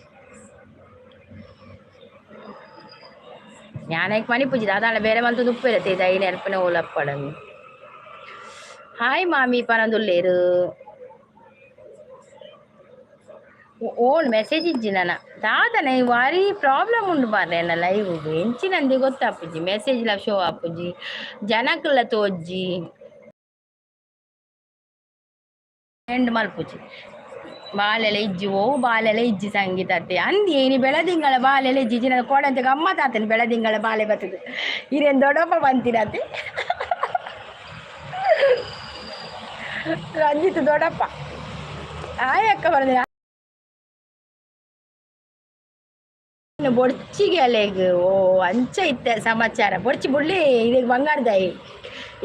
A: ಜ್ಞಾನಕ್ಕೆ ಮನಿ ಪೂಜಿ ಅದಾಳ ಬೇರೆ ಮಂತೊಂದು ಉಪ್ಪು ದೈ ನೆನಪಿನ ಓಲಪ್ಪಡಂದು. ಹಾಯ್ ಮಾಮಿ ಪನೊಂದುಲ್ಲೇರು. ಓಣ್ ಮೆಸೇಜ್ ಇಜ್ಜಿ ನನ ದಾದನ ಈ ವಾರಿ ಪ್ರಾಬ್ಲಮ್ ಉಂಡು ಮಾರ್ರೆ. ಎನ್ನ ಲೈವ್ ಎಂಚಿನಂದಿ ಗೊತ್ತಾಪುಜಿ. ಮೆಸೇಜ್ ಲ ಶೋ ಆಪುಜಿ, ಜನಕ್ಲ ತೋಜ್ಜಿ, ಎಂಡ್ ಮಲ್ಪುಜಿ. ಬಾಲೆಲ ಇಜ್ಜಿ ಓ ಬಾಲೆಲ ಇಜ್ಜಿ ಸಂಗೀತ ಅತ್ತೆ ಅಂದಿ. ಇನಿ ಬೆಳದಿಂಗಳ ಬಾಲೆಲ ಇಜ್ಜಿ ಜಿನ ಕೋಡಂತೆ ಗಮ್ಮತ್ ಆತನ. ಬೆಳದಿಂಗಳ ಬಾಲೆ ಬರ್ತದೆ ಇರೇನು ದೊಡ್ಡಪ್ಪ ಬಂತಿರತ್ತೆ. ರಂಜಿತ್ ದೊಡ್ಡಪ್ಪ. ಆಯ್ ಅಕ್ಕ ಬರಂದಿನ ಬೊಡ್ಚಿಗೆ ಅಲೆಗ್ ಓ ಅಂಚ ಇತ್ತೆ ಸಮಾಚಾರ. ಬೊಡ್ಚಿ ಬುಡ್ಲಿ ಇರೆಗ್ ಬಂಗಾರದಾಯಿ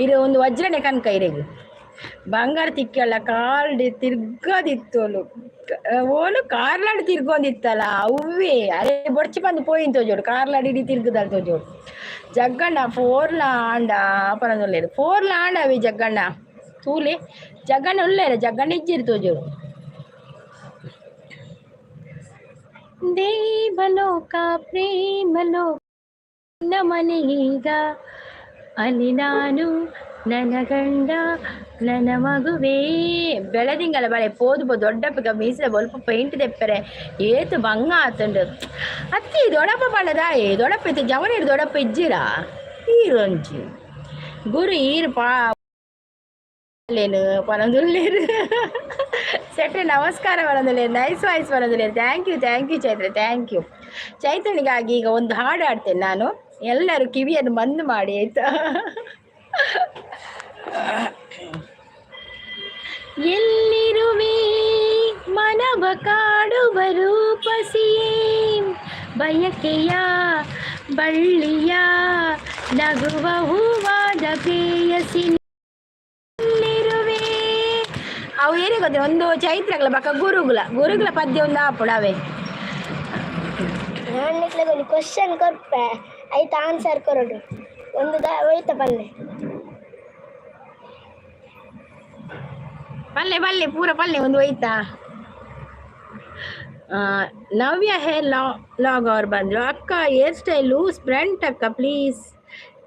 A: ಇರೆ ಒಂದು ವಜ್ರನೆ ಕನಕ. ಇರೆಗ್ ಬಂಗಾರ ತಿಕ್ಕಲ್ಲ ಕಾರ್ಡ್ ತಿರ್ಗದಿತ್ತೋಲು ಓಲು ಕಾರ್ಲಾಡ್ ತಿರ್ಗೊಂದಿತ್ತಲ್ಲ ಅವ್ವೇ. ಅರೆ ಬೊಡ್ಚಿ ಬಂದು ಪೋಯಿನ್ ತೋಜೋಡು ಕಾರ್ಲಾಡ್ ಇಡೀ ತಿರ್ಗದಲ್ ತೋಜೋಡು. ಜಗ್ಗಣ್ಣ ಫೋರ್ಲ ಆಂಡ ಪನೊಂದುಲ್ಲೆರ್. ಫೋರ್ಲ ಆಂಡ ಅವಿ ಜಗ್ಗಣ್ಣ ತೂಲೆ. ಜಗ್ಗಣ್ಣ ಉಲ್ಲೇರ ಜಗ್ಗಣ್ಣ ಇಜ್ಜಿರ್ ತೋಜೋಡು. ದೇವಲೋಕ ಪ್ರೇಮಲೋಕ ಮನೆಗೀಗ ಅಲ್ಲಿ ನಾನು ನನ್ನ ಗಂಡ ನನ್ನ ಮಗುವೇ. ಬೆಳದಿಂಗಳ ಬಳೆ ಪೋದು ಪೋ ದೊಡ್ಡಪ್ಪಗ ಮೀಸಲ ಒಲ್ಪ ಪೇಂಟ್ ದೆಪ್ಪರೆ ಏತು ಬಂಗ ಆತುಂಡು. ಅತ್ತಿ ದೊಡ್ಡಪ್ಪ ಪಂಡದಾಯೆ ದೊಡ್ಡಪ್ಪ ಇತ್ತೆ ಜವನಿಡ್ ದೊಡ್ಡಪ್ಪ ಇಜ್ಜಿರಾ ಈರೊಂಜಿ ಗುರು ಈರು ಪಾ ಲೇನು ಪನೊಂದುಲ್ಲೇರು. ಸೆಟ್ರೆ ನಮಸ್ಕಾರ ಪನೊಂದುಲ್ಲೇರು. ನೈಸ್ ವಾಯ್ಸ್ ಪನೊಂದುಲ್ಲೇರು. Thank you, thank you Chaitra, thank you. ಚೈತ್ರನಿಗಾಗಿ ಈಗ ಒಂದು ಹಾಡು ಹಾಡ್ತೇನೆ ನಾನು. ಎಲ್ಲರೂ ಕಿವಿಯನ್ನು ಬಂದ್ ಮಾಡಿ ಆಯ್ತಾ. ಎಲ್ಲಿರುವೆ ಮನವ ಕಾಡುವ ರೂಪಸಿಯೇ, ಬಯಕೆಯ ಬಳ್ಳಿಯ ನಗುವ ಹೂವಾದ ಪ್ರೇಯಸಿ ಎಲ್ಲಿರುವೆ. ಅವು ಏನೇ ಗೊತ್ತಿಲ್ಲ ಒಂದು ಚೈತ್ರಗಳ ಬಕ್ಕ ಗುರುಗುಲ ಗುರುಗುಲ ಪದ್ಯ ಒಂದು ಆಪುಡು ಅವೇ.
B: ನಾನು ನಿಕ್ಲೆಗ್ ಒಂಜಿ ಕ್ವಶನ್ ಕೊರ್ಪೆ, ಐತ ಆನ್ಸರ್ ಕೊರೊಡು. ಒಂದು the ಒಯ್ತ ಪನ್ನೆ.
A: ಪಲ್ಲೆ ಪಲ್ಲೆ ಪೂರ ಪಲ್ಲೆ ಒಂದು ಒಯ್ತಾ. ನವ್ಯ ಹೇರ್ ಲಾಗ್ ಅವ್ರು ಬಂದರು. ಅಕ್ಕ hair style loose front ಅಕ್ಕ ಪ್ಲೀಸ್.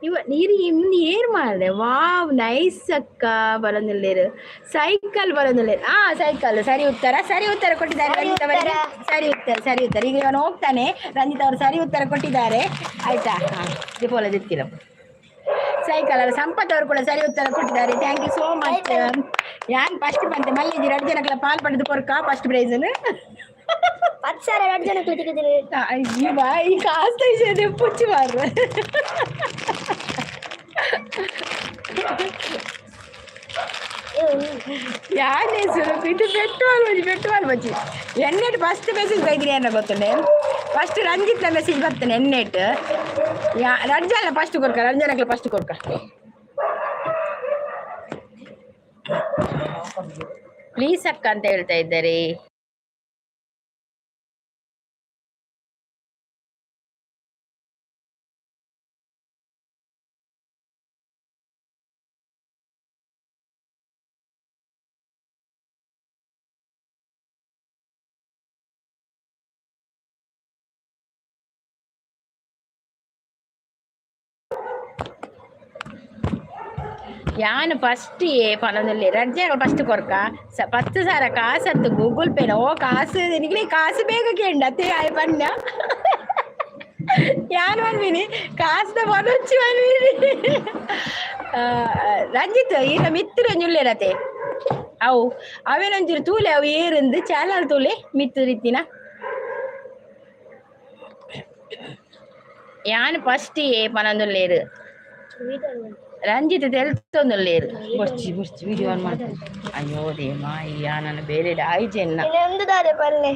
A: ಇವ ನೀರು ಇನ್ನು ಏರ್ ಮಾಡಿದೆ. ವಾವ್ ನೈಸ್ ಅಕ್ಕ ಬರೋದಿಲ್ಲೇರು. ಸೈಕಲ್ ಬರೋದಿಲ್ಲೇರು. ಆ ಸೈಕಲ್ ಸರಿ ಉತ್ತರ, ಸರಿ ಉತ್ತರ ಕೊಟ್ಟಿದ್ದಾರೆ ರಂಜಿತ್ ಅವರಿಗೆ. ಸರಿ ಉತ್ತರ, ಸರಿ ಉತ್ತರ. ಈಗ ಇವನು ಹೋಗ್ತಾನೆ. ರಂಜಿತ್ ಅವರು ಸರಿ ಉತ್ತರ ಕೊಟ್ಟಿದ್ದಾರೆ ಆಯ್ತಾ. ಹಾಂ ದೀಪಾವಳಿ ದಿತ್ತಿರ. ಸೈಕಲ್ ಅಲ್ಲ. ಸಂಪತ್ ಅವರು ಕೂಡ ಸರಿ ಉತ್ತರ ಕೊಟ್ಟಿದ್ದಾರೆ. Thank you so much. ಯಾನ್ ಫಸ್ಟ್ ಬಂತೆ ಮಲ್ಲಿಜಿ, ಎರಡು ಜನಕ್ಲ ಪಾಲ್ ಪಡೆದು ಕೊರ್ಕ ಫಸ್ಟ್ ಪ್ರೈಸ್.
B: 10,000 ಎರಡು ಜನ ತಿಕ್ಕಿದ್ದೀನಿ.
A: ಈ ಬಾಯಿ ಕಾಸ್ತ ವಿಷಯ ಪುಚ್ಚಿ ಮಾರ್ರೆ. ಯಾನೇ ಸುರಪು ಇದು? ಪೆಟ್ರೋಲ್ ಬಜ್ಜಿ, ಪೆಟ್ರೋಲ್ ಬಜ್ಜಿ. ಎಣ್ಣೆಟ್ ಫಸ್ಟ್ ಮೆಸೇಜ್ ಬೈದ್ರಿ ಅನ್ನೋ ಗೊತ್ತುಂಡೆ. ಫಸ್ಟ್ ರಂಜಿತ್ನ ಮೆಸೇಜ್ ಬರ್ತಾನೆ ಎಣ್ಣೆಟ್. ಯಾ ರಂಜನ ಫಸ್ಟ್ ಕೊರ್ಕ, ರಂಜನಕ್ಲ ಫಸ್ಟ್ ಕೊರ್ಕ. ಪ್ಲೀಸ್ ಅಕ್ಕ ಅಂತ ಹೇಳ್ತಾ ಇದ್ದಾರೆ. ಯಾನು ಫಸ್ಟ್ ಏ ಪನೊಂದುಲ್ಲೆ, ರಡ್ಜನ ಫಸ್ಟ್ ಕೊರ್ಕ. 10,000 ಕಾಸತ್ತು ಗೂಗಲ್ ಪೇನ. ಓ ಕಾಸು ನಿಕ್ಲೆ ಕಾಸು ಬೇಗ ಕೇಂಡ ಅತ್ತೆ ಆಯ್ ಪನ್ಯ. ಯಾನ್ ಪನ್ಪಿನಿ ಕಾಸ್ದ ಬನೊಚ್ಚಿ ಪನ್ಪಿನಿ. ರಂಜಿತ್, ಈನ ಮಿತ್ರ ಒಂಜಿ ಅವು ಅವೇನೊಂಚೂರು ತೂಲೆ, ಅವು ಏರಿಂದು ಚಾನಲ್ ತೂಲೆ ಮಿತ್ತು ರೀತಿನ. ಯಾನ್ ಫಸ್ಟ್ ಏ ಪನೊಂದುಲ್ಲೇರು. ರಂಜಿತ್ ತೆಲ್ತೊಂದುಲ್ಲೇರು. ಬೊರ್ಚಿ ಬೊರ್ಚಿ, ವಿಡಿಯೋ ಆನ್ ಮಾಡ್ತೀನಿ. ಅಯ್ಯೋ ದೇಮ, ಅಯ್ಯ ನಾನು ಬೇರೆ ಆಯ್ಜೆನ್ನ.
B: ಇನ್ನೊಂದು ದಾರೆ ಪಲ್ಲೆ.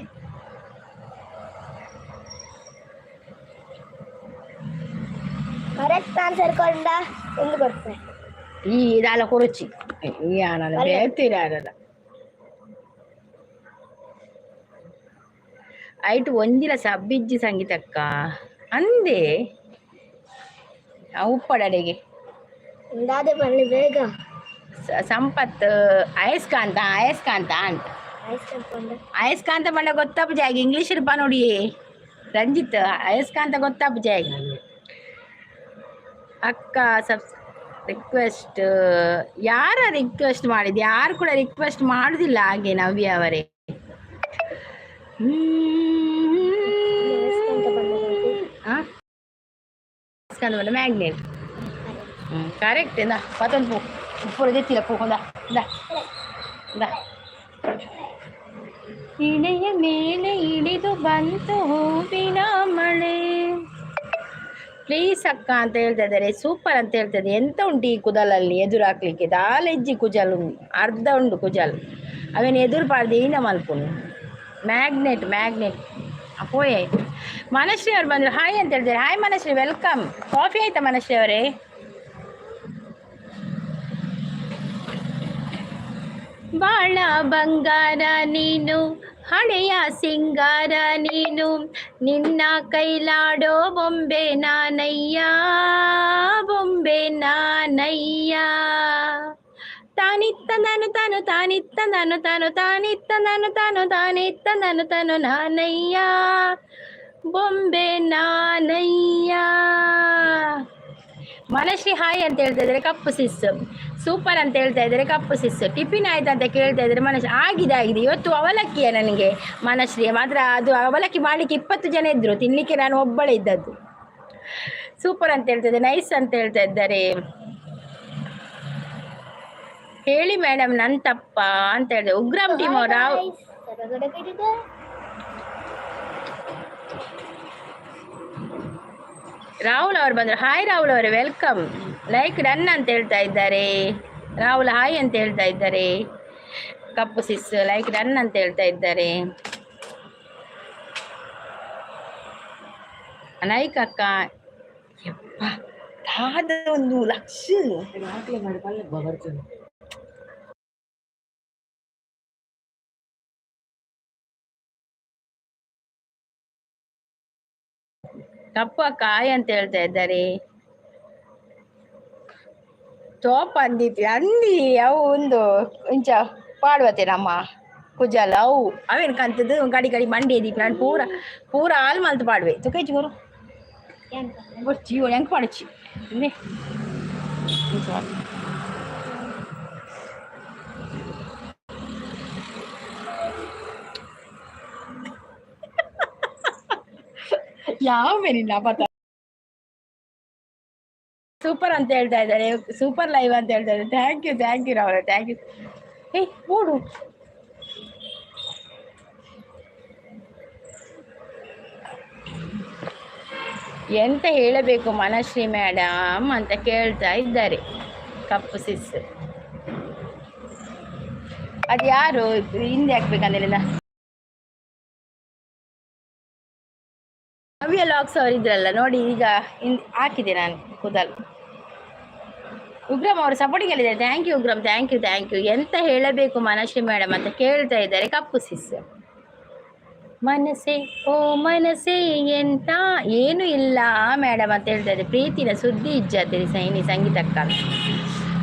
B: ಕರೆಕ್ಟ್ ಆನ್ಸರ್ ಕೊಂಡ ಒಂದು ಕೊಡ್ತೇನೆ.
A: ಈ ಇದಾಲ ಕೊರಚಿ ನಾನು ಬೇತಿರ. ಐಟ್ ಒಂಜಿಲ ಸಬ್ಬಿಜ್ಜಿ ಸಂಗೀತಕ್ಕ ಅಂದೆ ಉಪ್ಪಡಡೆಗೆ.
B: ದಾದೆ ಪಲ್ಲೆ ಬೇಗ.
A: ಸಂಪತ್ ಅಯಸ್ಕಾಂತ, ಅಯಸ್ಕಾಂತ ಅಂತ.
B: ಆಯ್ತು.
A: ಅಯಸ್ಕಾಂತ ಪಂಡ ಗೊತ್ತಾಪು ಜಾಗಿ ಇಂಗ್ಲೀಷ್ ರೂಪ ನೋಡಿ ರಂಜಿತ್. ಅಯಸ್ಕಾಂತ ಗೊತ್ತಾಪು ಜಾಗಿ. ಅಕ್ಕ ಸಬ್ಸ್ ರಿಕ್ವೆಸ್ಟ್, ಯಾರ ರಿಕ್ವೆಸ್ಟ್ ಮಾಡಿದ್ದು? ಯಾರು ಕೂಡ ರಿಕ್ವೆಸ್ಟ್ ಮಾಡುದಿಲ್ಲ ಹಾಗೆ ನವ್ಯ ಅವರೇ.
B: ಅಯಸ್ಕಾಂತ ಬಣ್ಣ ಗೊತ್ತು.
A: ಅಯಸ್ಕಾಂತ ಬಣ್ಣ ಮ್ಯಾಗ್ನೆಟ್. ಕರೆಕ್ಟ್. ಇಂದ ಪತ್ತೊಂದು ಪೂ ಉಪ್ಪು ದೆತ್ತಿಲ್ಲ ಪೂ. ಇಂದ ಇಂದ ಇಂದ. ಇಳೆಯ ಮೇಲೆ ಇಳಿದು ಬಂತು ಹೂವಿನ ಮಳೆ. ಪ್ಲೀಸ್ ಅಕ್ಕ ಅಂತ ಹೇಳ್ತಾ ಇದ್ದಾರೆ. ಸೂಪರ್ ಅಂತ ಹೇಳ್ತಾ ಇದ್ದಾರೆ. ಎಂತ ಉಂಟು ಈ ಕುದಲಲ್ಲಿ ಎದುರು ಹಾಕ್ಲಿಕ್ಕೆ? ದಾಲೆಜ್ಜಿ ಕುಜಲ್ ಉಂಟು, ಅರ್ಧ ಉಂಟು ಕುಜಲ್. ಅವೇನು ಎದುರು ಪಾಡ್ದು ಈನ ಮಲ್ಪುನು. Magnet, magnet ಅಪೋಯೆ. ಮನಶ್ರೀ ಅವ್ರು ಬಂದರು, ಹಾಯ್ ಅಂತ ಹೇಳ್ತಾರೆ. Hi Manashree, welcome. Coffee ಆಯ್ತಾ ಮನಶ್ರೀ ಅವರೇ? ಬಾಳ ಬಂಗಾರ ನೀನು, ಹಳೆಯ ಸಿಂಗಾರ ನೀನು, ನಿನ್ನ ಕೈಲಾಡೋ ಬೊಂಬೆ ನಾನಯ್ಯ, ಬೊಂಬೆ ನಾನಯ್ಯ. ತಾನಿತ್ತ ನಾನು ತಾನು ತಾನಿತ್ತ ನಾನು ತಾನು ತಾನಿತ್ತ ನಾನು ತಾನು ತಾನಿತ್ತ ನಾನು ತಾನು ನಾನಯ್ಯ, ಬೊಂಬೆ ನಾನಯ್ಯ. ಮನಶ್ರೀ ಹಾಯ್ ಅಂತ ಹೇಳ್ತಾ ಇದ್ದಾರೆ. ಕಪ್ಪು ಸಿಸ್ ಸೂಪರ್ ಅಂತ ಹೇಳ್ತಾ ಇದ್ದಾರೆ. ಕಪ್ಪು ಸಿಸ್ ಟಿಫಿನ್ ಆಯ್ತಾ ಅಂತ ಕೇಳ್ತಾ ಇದ್ದಾರೆ ಮನಶ್ರೀ. ಆಗಿದೆ, ಆಗಿದೆ. ಇವತ್ತು ಅವಲಕ್ಕಿಯ ನನಗೆ ಮನಶ್ರೀ ಮಾತ್ರ. ಅದು ಅವಲಕ್ಕಿ ಮಾಡಲಿಕ್ಕೆ 20 ಜನ ಇದ್ರು, ತಿನ್ನಲಿಕ್ಕೆ ನಾನು ಒಬ್ಬಳೇ ಇದ್ದದ್ದು. ಸೂಪರ್ ಅಂತ ಹೇಳ್ತಾ ಇದ್ದಾರೆ, ನೈಸ್ ಅಂತ ಹೇಳ್ತಾ ಇದ್ದಾರೆ. ಹೇಳಿ ಮೇಡಮ್, ನನ್ ತಪ್ಪ ಅಂತ ಹೇಳಿದೆ. ಉಗ್ರಂ ಟೀಮ್ ಅವರ ರಾಹುಲ್ ಅವರು ಬಂದರು. ಹಾಯ್ ರಾಹುಲ್ ಅವರೇ, welcome. Like done ಅಂತ ಹೇಳ್ತಾ ಇದ್ದಾರೆ ರಾಹುಲ್. ಹಾಯ್ ಅಂತ ಹೇಳ್ತಾ ಇದ್ದಾರೆ. ಕಪ್ಪು ಸಿಸ್ ಲೈಕ್ ಡನ್ ಅಂತ ಹೇಳ್ತಾ ಇದ್ದಾರೆ. ಲೈಕ್ ಅಕ್ಕ. ಯಪ್ಪ, ದಾದ ಒಂದು ಲಕ್ಷ. ಕಪ್ಪು ಅಕ್ಕ ಹಾಯ್ ಅಂತ ಹೇಳ್ತಾ ಇದ್ದಾರೆ. ತೋಪ ಅಂದಿತ್ತು ಅಂದಿ. ಅವು ಒಂದು ಇಂಚ ಪಾಡುವತೆ ನಮ್ಮ ಕುಜಲ್ ಅವು ಅವೇನು ಕಂತದ್ದು ಗಡಿ ಗಡಿ ಮಂಡಿ ದೀಪ. ನಾನು ಪೂರ ಪೂರ ಹಾಲು ಮಲ್ತು ಪಾಡುವೆ. ತುಕೈಚಿ ಗುರು ಬೊರ್ಚಿ ಎಂಕ್ ಪಾಡಚ್ಚಿ ಇಂದೆ. ಇಂಚ ಮಾಡು. ಯಾವ ಮೇಲಿಲ್ಲ ಪತ. ಸೂಪರ್ ಅಂತ ಹೇಳ್ತಾ ಇದ್ದಾರೆ, ಸೂಪರ್ ಲೈವ್ ಅಂತ ಹೇಳ್ತಾ ಇದ್ದಾರೆ. Thank you, thank you Rahul, thank you. ಏಯ್ ಓಡು. ಎಂತ ಹೇಳಬೇಕು ಮನಶ್ರೀ ಮೇಡಮ್ ಅಂತ ಕೇಳ್ತಾ ಇದ್ದಾರೆ ಕಪ್ಪು ಸಿಸ್. ಅದು ಯಾರು ಹಿಂದೆ ಹಾಕ್ಬೇಕಂದ್ರೆ? ನವ್ಯ ಲಾಕ್ಸ್ ಅವರು ಇದ್ರಲ್ಲ ನೋಡಿ, ಈಗ ಹಾಕಿದೆ ನಾನು ಕೂದಲು. ಉಗ್ರಂ ಅವರು supporting ಅಲ್ಲಿದ್ದಾರೆ. Thank you Ugram, thank you, thank you. ಎಂತ ಹೇಳಬೇಕು ಮನಶ್ರೀ ಮೇಡಮ್ ಅಂತ ಕೇಳ್ತಾ ಇದ್ದಾರೆ ಕಪ್ಪು ಸಿಸ್. ಮನಸ್ಸೇ ಓ ಮನಸ್ಸೇ ಎಂತ ಏನು ಇಲ್ಲ ಮೇಡಮ್ ಅಂತ ಹೇಳ್ತಾ ಇದ್ದಾರೆ. ಪ್ರೀತಿನ ಸುದ್ದಿ ಇಜ್ಜಾತಿರಿ ಸೈನಿ ಸಂಗೀತಕ್ಕ.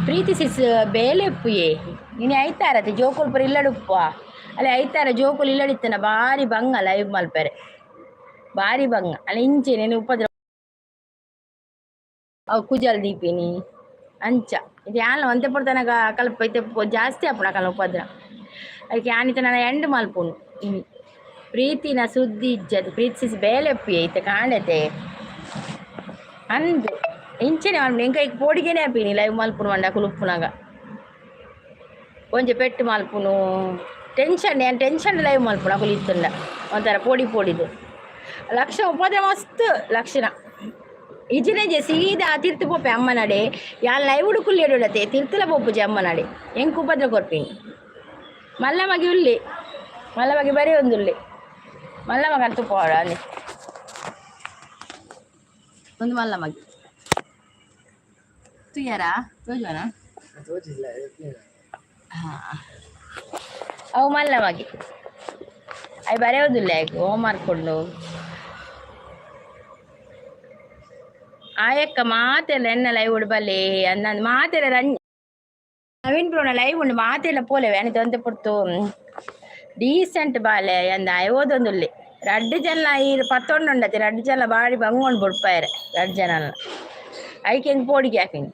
A: ಪ್ರೀತಿ ಸಿಸ್ ಬೇಲೆ ಉಪ್ಪುಯೇ ಇನಿ ಐತಾರತೆ ಜೋಕುಲ್ ಪುರ ಇಲ್ಲಡುಪ್ಪ ಅಲ್ಲಿ. ಐತಾರ ಜೋಕುಲ್ ಇಲ್ಲಡಿತ್ತನ ಬಾರಿ ಬಂಗ ಲೈವ್ ಮಲ್ಪೆರೆ, ಬಾರಿ ಬಂಗ ಅಲ್ಲಿ. ಇಂಚೆ ನೆನೆ ಉಪದ್ರ ಅವು ಕುಜಲ್ ದೀಪಿನಿ ಅಂಚ. ಇದು ಯಾನ್ ಒಂತೆ ಪೊರ್ತನಗ ಕಲ್ಪ ಇತ್ತೆ ಜಾಸ್ತಿ ಆಪುಣ ಕಲ ಉಪದ್ರ. ಅದಕ್ಕೆ ಯಾನಿತ ನನ್ನ ಎಂಡ್ ಮಲ್ಪುನು ಇನಿ. ಪ್ರೀತಿನ ಸುದ್ದಿ ಇಜ್ಜದು ಪ್ರೀತಿ ಸಿಸ್ ಬೇಲೆ ಉಪ್ಪಿ ಐತೆ ಕಾಣತೆ ಅಂದು ಇಂಚೆನೆ ಮಲ್ಪುನು. ಎಂಕ ಐಕ್ ಪೋಡಿಗೆನೆ ಆಪಿನಿ ಲೈವ್ ಮಲ್ಪುನು ಮಂಡ ಕುಲುಪ್ಪುನಾಗ ಒಂಜಿ ಪೆಟ್ಟು ಮಲ್ಪುನು. ಟೆನ್ಷನ್, ಯಾನ್ ಟೆನ್ಷನ್ ಲೈವ್ ಮಲ್ಪುನು. ಅಕುಲು ಇತ್ತುಂಡ ಒಂಥರ ಪೋಡಿ ಪೋಡಿದು ಲಕ್ಷ ಉಪದ್ರ ಮಸ್ತ್ ಲಕ್ಷಣ ಇಜಿನೇಜೆ ಸೀದಾ ತಿರ್ತು ಪೋಪೆ ಅಮ್ಮನಡೆ. ಯಾನ್ ಲೈವ್ ಕುಲ್ಲೇಡುಡತೆ ತಿರ್ತುಲ ಪೋಪುಜಿ ಅಮ್ಮನಡೆ. ಎಂಕ್ ಉಪದ್ರ ಕೊರ್ಪಿನಿ. ಮಲ್ಲ ಮಗೆ ಉಲ್ಲಿ, ಮಲ್ಲ ಮಗೆ ಬರೀ ಒಂದುಲ್ಲೆ. ಮಲ್ಲ ಮಗ ಅಂತ ಪೋಡ ಅಲ್ಲಿ ಒಂದು ಮಲ್ಲ ಮಗೆ ತುಯ್ಯಾರಾ ತೋಜುವನ. ಹಾ, ಅವು ಮಲ್ಲ ಮಗೆ ಅಯ್ ಬರೆಯೋದಿಲ್ಲ. ಯಾಕೆ ಹೋಮ್ ವರ್ಕ್ ಉಂಡು. ಆಯಕ್ಕ ಮಾತೆಲ್ಲ ಎನ್ನ ಲೈವ್ ಉಡ್ಬಲ್ಲಿ ಅನ್ನಂದು ಮಾತೆಲ್ಲ. ರಂಜ್ ನವೀನ್ ಬ್ರೋನ ಲೈವ್ ಉಂಡು ಮಾತೆಲ್ಲ ಪೋಲೆವೆ ಅನಿತ ಒಂತೆ ಪೊರ್ತು ಡೀಸೆಂಟ್ ಬಾಲೆ ಅಂದ ಓದೊಂದುಲ್ಲೆ. ರಡ್ಡು ಜನ ಈ ಪತ್ತೊಂಡು ಉಂಡತೆ, ರಡ್ಡು ಜನ ಬಾರಿ ಬಂಗೊಂಡು ಬುಡ್ಪಾಯರೆ. ರಡ್ಡು ಜನ ಐಕೆ ಹೆಂಗ್ ಪೋಡಿಗೆ ಹಾಕಿನಿ.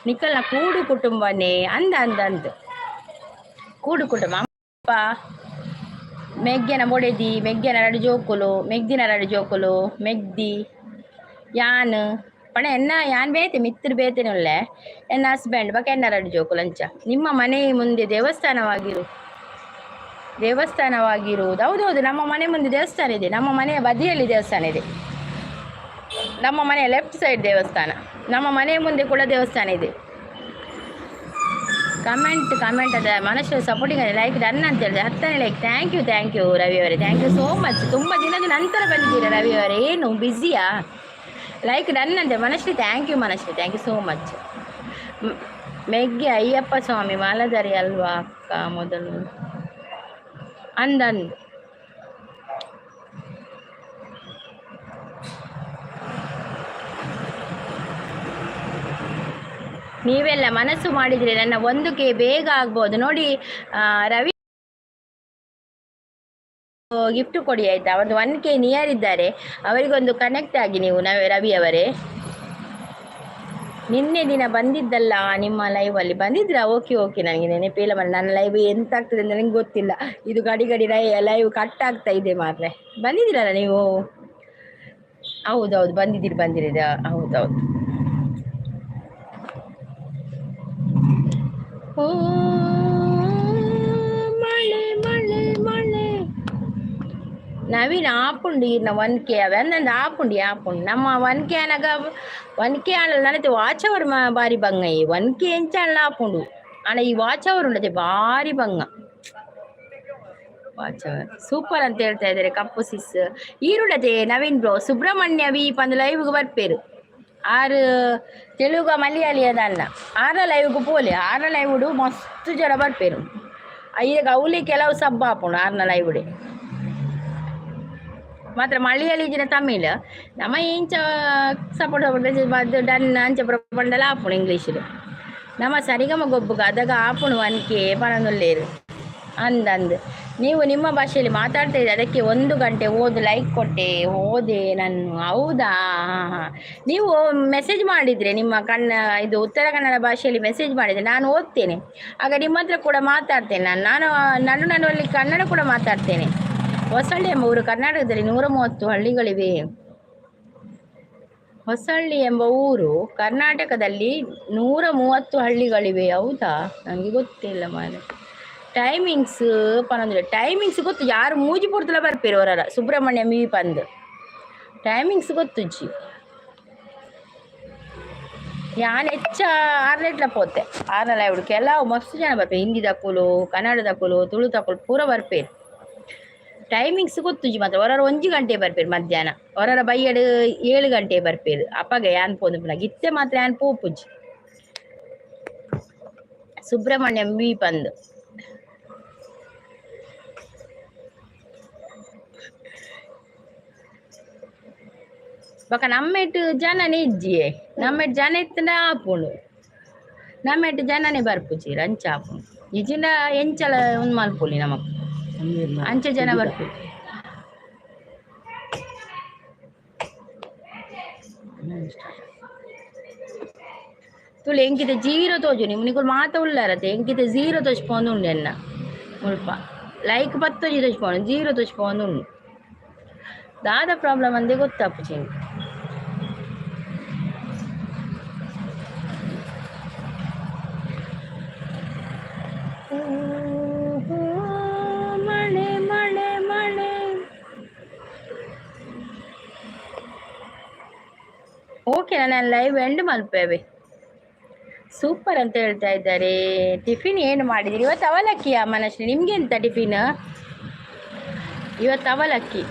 A: ನಿಕ್ಕಲ್ನ ಕೂಡು ಕುಟುಂಬನೇ ಅಂದ ಅಂದ ಅಂದು ಕೂಡು ಕುಟುಂಬ. ಅಪ್ಪ ಮೆಗ್ಗೆನ ಬೊಡೆದಿ, ಮೆಗ್ಗೆನ ರಡ್ಡು ಜೋಕುಲು, ಮೆಗ್ದಿನ ರಡ್ಡು ಜೋಕುಲು, ಮೆಗ್ದಿ, ಯಾನ್ ಪಣ ಎನ್ನ ಯಾನ್ ಬೇತೆ ಮಿತ್ರ ಬೇತೆನುಲ್ಲೆ, ಎನ್ನ ಹಸ್ಬೆಂಡ್ ಬೊಕ ಎನ್ನ ರಡ್ಡು ಜೋಕುಲು ಅಂಚ. ನಿಮ್ಮ ಮನೆ ಮುಂದೆ ದೇವಸ್ಥಾನವಾಗಿರುವುದು? ಹೌದೌದು, ನಮ್ಮ ಮನೆ ಮುಂದೆ ದೇವಸ್ಥಾನ ಇದೆ. ನಮ್ಮ ಮನೆಯ ಬದಿಯಲ್ಲಿ ದೇವಸ್ಥಾನ ಇದೆ. ನಮ್ಮ ಮನೆಯ ಲೆಫ್ಟ್ ಸೈಡ್ ದೇವಸ್ಥಾನ. ನಮ್ಮ ಮನೆಯ ಮುಂದೆ ಕೂಡ ದೇವಸ್ಥಾನ ಇದೆ. ಕಮೆಂಟ್ ಕಮೆಂಟ್ ಅದ ಮನುಷ್ಯ ಸಪೋರ್ಟಿಂಗ್ ಲೈಕ್ ಡನ್ ಅಂತ ಹೇಳಿದೆ. 10ನೇ like. Thank you, thank you Ravi ಅವರೇ, thank you so much. ತುಂಬ ದಿನದ ನಂತರ ಬಂದಿದ್ದೀರಾ ರವಿ ಅವರೇ, ಏನು ಬ್ಯುಸಿಯಾ? ಲೈಕ್ ಡನ್ ಅಂತೆ Manashree. Thank you Manashree, thank you so much. ಮೆಗ್ಗೆ Ayyappa ಸ್ವಾಮಿ ಮಾಲಧಾರಿ ಅಲ್ವಾ ಅಕ್ಕ ಮೊದಲು ಅಂದಂದು. ನೀವೆಲ್ಲ ಮನಸ್ಸು ಮಾಡಿದರೆ ನನ್ನ 1K ಬೇಗ ಆಗ್ಬೋದು ನೋಡಿ. ರವಿ ಗಿಫ್ಟ್ ಕೊಡಿ ಆಯ್ತಾ? ಒಂದು 1K near ಇದ್ದಾರೆ, ಅವರಿಗೊಂದು ಕನೆಕ್ಟ್ ಆಗಿ ನೀವು. ರವಿ ಅವರೇ, ನಿನ್ನೆ ದಿನ ಬಂದಿದ್ದಲ್ಲ ನಿಮ್ಮ ಲೈವ್ ಅಲ್ಲಿ ಬಂದಿದ್ರಾ? ಓಕೆ ಓಕೆ, ನನಗೆ ನೆನಪಿಲ್ಲ ಮಾರ್ರೆ. ನನ್ನ ಲೈವ್ ಎಂತ ಆಗ್ತದೆ ಅಂತ ನನಗೆ ಗೊತ್ತಿಲ್ಲ. ಇದು ಗಡಿ ಗಡಿ ಲೈವ್ ಕಟ್ ಆಗ್ತಾ ಇದೆ ಮಾರ್ರೆ. ಬಂದಿದ್ದೀರಲ್ಲ ನೀವು? ಹೌದೌದು, ಬಂದಿದ್ದೀರಿ ಬಂದಿದ್ದೀರಿ, ಹೌದೌದು. ಓ ಮಳೆ ಮಳೆ ಮಳೆ. ನವೀನ್ ಆಪುಂಡು ಈರ್ನ 1K ಅವೆ ಅಂದಂದು ಆಪುಂಡು ಆಪುಂಡು. ನಮ್ಮ 1K ಅನಗ 1K ಆಂಡಲ ನನತೆ ವಾಚ್ ಅವರ್ ಬಾರಿ ಬಂಗ. ಈ 1K ಎಂಚ ಆಂಡಲ ಆಪುಂಡು, ಆಂಡ ಈ ವಾಚ್ ಅವರ್ ಉಂಡತೆ ಬಾರಿ ಬಂಗ. ವಾಚ್ ಅವರ್ ಸೂಪರ್ ಅಂತ ಹೇಳ್ತಾ ಇದ್ದಾರೆ ಕಪ್ಪು ಸಿಸ್. ಈರುಂಡತೆ ನವೀನ್ ಬ್ರೋ. ಸುಬ್ರಹ್ಮಣ್ಯ ವಿ ಪಂದ್ ಲೈವ್ಗೆ ಬರ್ಪೇರು. ಆರು ತೆಲುಗ ಮಲಯಾಳಿ ಅದನ್ನ ಆರ ಲೈವ್ಗೆ ಪೋಲೆ. ಆರ ಲೈವ್ಡು ಮಸ್ತ್ ಜನ ಬರ್ಪೇರು. ಈಗ ಅವಲಿ ಕೆಲವು ಸಬ್ಬ ಆಪುಂಡು ಆರ್ನ ಲೈವ್ಡೆ ಮಾತ್ರ. ಮಲಯಾಳಿ ಜಿನ ತಮಿಳ್ ನಮ್ಮ ಇಂಚ ಸಪೋರ್ಟ್ ಡನ್ ಅಂಚ ಪಂಡಲ ಆಪುಂಡು. ಇಂಗ್ಲೀಷ್ ನಮ್ಮ ಸರಿಗಮ ಗೊಬ್ಬುಗ ಅದಗ ಆಪುಂಡು 1K ಪನೊಂದುಲ್ಲೇರು ಅಂದಂದು. ನೀವು ನಿಮ್ಮ ಭಾಷೆಯಲ್ಲಿ ಮಾತಾಡ್ತಾ ಇದ್ದೆ, ಅದಕ್ಕೆ 1 ಗಂಟೆ ಓದು ಲೈಕ್ ಕೊಟ್ಟೆ ಹೋದೆ ನಾನು. ಹೌದಾ? ಹಾಂ ಹಾಂ. ನೀವು ಮೆಸೇಜ್ ಮಾಡಿದರೆ, ನಿಮ್ಮ ಇದು ಉತ್ತರ ಕನ್ನಡ ಭಾಷೆಯಲ್ಲಿ ಮೆಸೇಜ್ ಮಾಡಿದರೆ ನಾನು ಓದ್ತೇನೆ. ಆಗ ನಿಮ್ಮ ಹತ್ರ ಕೂಡ ಮಾತಾಡ್ತೇನೆ ನಾನು. ನಾನು ನಡು ನಡುವಲ್ಲಿ ಕನ್ನಡ ಕೂಡ ಮಾತಾಡ್ತೇನೆ. ಹೊಸಳ್ಳಿ ಎಂಬ ಊರು ಕರ್ನಾಟಕದಲ್ಲಿ 130 ಹಳ್ಳಿಗಳಿವೆ. ಹೊಸಳ್ಳಿ ಎಂಬ ಊರು ಕರ್ನಾಟಕದಲ್ಲಿ 130 ಹಳ್ಳಿಗಳಿವೆ. ಹೌದಾ? ನನಗೆ ಗೊತ್ತಿಲ್ಲ ಮಾರೆ. ಟೈಮಿಂಗ್ಸ್ ಪನೊಂದಿಲ್ಲ. ಟೈಮಿಂಗ್ಸ್ ಗೊತ್ತು, ಯಾರು ಮೂಜಿ ಪೊರ್ತುಲ ಬರ್ಪೇರು ಹೊರರ ಸುಬ್ರಹ್ಮಣ್ಯ ಮೀ ಪಂದ್ ಟೈಮಿಂಗ್ಸ್ ಗೊತ್ತುಜ್ಜಿ. ಯಾನ್ ಹೆಚ್ಚ ಆರ್ಲೆಟ್ಲ ಪೋತೆ ಆರ್ನಲ ಇವ್ಡು ಕೆಲವು ಮಸ್ತ್ ಜನ ಬರ್ಪೇರು, ಹಿಂದಿ ದಕುಲು, ಕನ್ನಡ ದಕುಲು, ತುಳು ದಕುಲು ಪೂರ ಬರ್ಪೇರು. ಟೈಮಿಂಗ್ಸ್ ಗೊತ್ತುಜ್ಜಿ ಮಾತ್ರ. ಹೊರರ 1 ಗಂಟೆ ಬರ್ಪೇರು ಮಧ್ಯಾಹ್ನ, ಹೊರರ ಬಯ್ಯಡ್ 7 ಗಂಟೆ ಬರ್ಪೇರು. ಅಪ್ಪಗ ಯಾನ್ ಪೋದು ಇತ್ತೆ ಮಾತ್ರ ಯಾನ್ ಪೋಪುಜ್ಜಿ. ಸುಬ್ರಹ್ಮಣ್ಯಂ ವಿ ಪಂದ್. ಬೊಕ ನಮ್ಮೆಟ್ ಜನನೇ ಇಜ್ಜಿಯೇ. ನಮ್ಮೆಟ್ ಜನ ಇತ್ತಂಡ ಆಪುಂಡು. ನಮ್ಮೆಟ್ ಜನನೇ ಬರ್ಪುಜಿ, ರಂಚ ಆಪುಂಡು. ಇಜಿಂಡ ಎಂಚಲ ಉಂದು ಮಲ್ಪೊಲಿ ನಮಕ್. ಅಂಚೆ ಜನ ಬರ್ಪು. ತುಳು ಎಂಕಿತ ಜೀರೋ ತೋಜುನಿ, ನಿಕುಲು ಮಾತ ಉಳ್ಳಾರತೆ. ಎಂಕಿತ ಜೀರೋ ತೋಜ್ಪೊಂದು ಉಂಡು ಎನ್ನ ಮುಲ್ಪ. ಲೈಕ್ ಪತ್ತೊಂಜಿ ತೋಜ್ಪೊಂಡು, ಜೀರೋ ತೋಜ್ಪೊಂದು ಉಂಡು. ದಾದ ಪ್ರಾಬ್ಲಮ್ ಅಂದೇ ಗೊತ್ತಾಪುಜಿ ಎಂಕ್. ಓಹೋ ಮಳೆ ಮಳೆ ಮಳೆ. ಓಕೆ, ನಾನು ಲೈವ್ ಎಂಡ್ ಮಲ್ಪೇವೆ. ಸೂಪರ್ ಅಂತ ಹೇಳ್ತಾ ಇದ್ದಾರೆ. ಟಿಫಿನ್ ಏನು ಮಾಡಿದಿರಿ ಇವತ್ತು? ಅವಲಕ್ಕಿಯಾ ಮನಶ್ರೀ? ನಿಮ್ಗೆ ಎಂತ ಟಿಫಿನ್ ಇವತ್ತು? ಅವಲಕ್ಕಿ.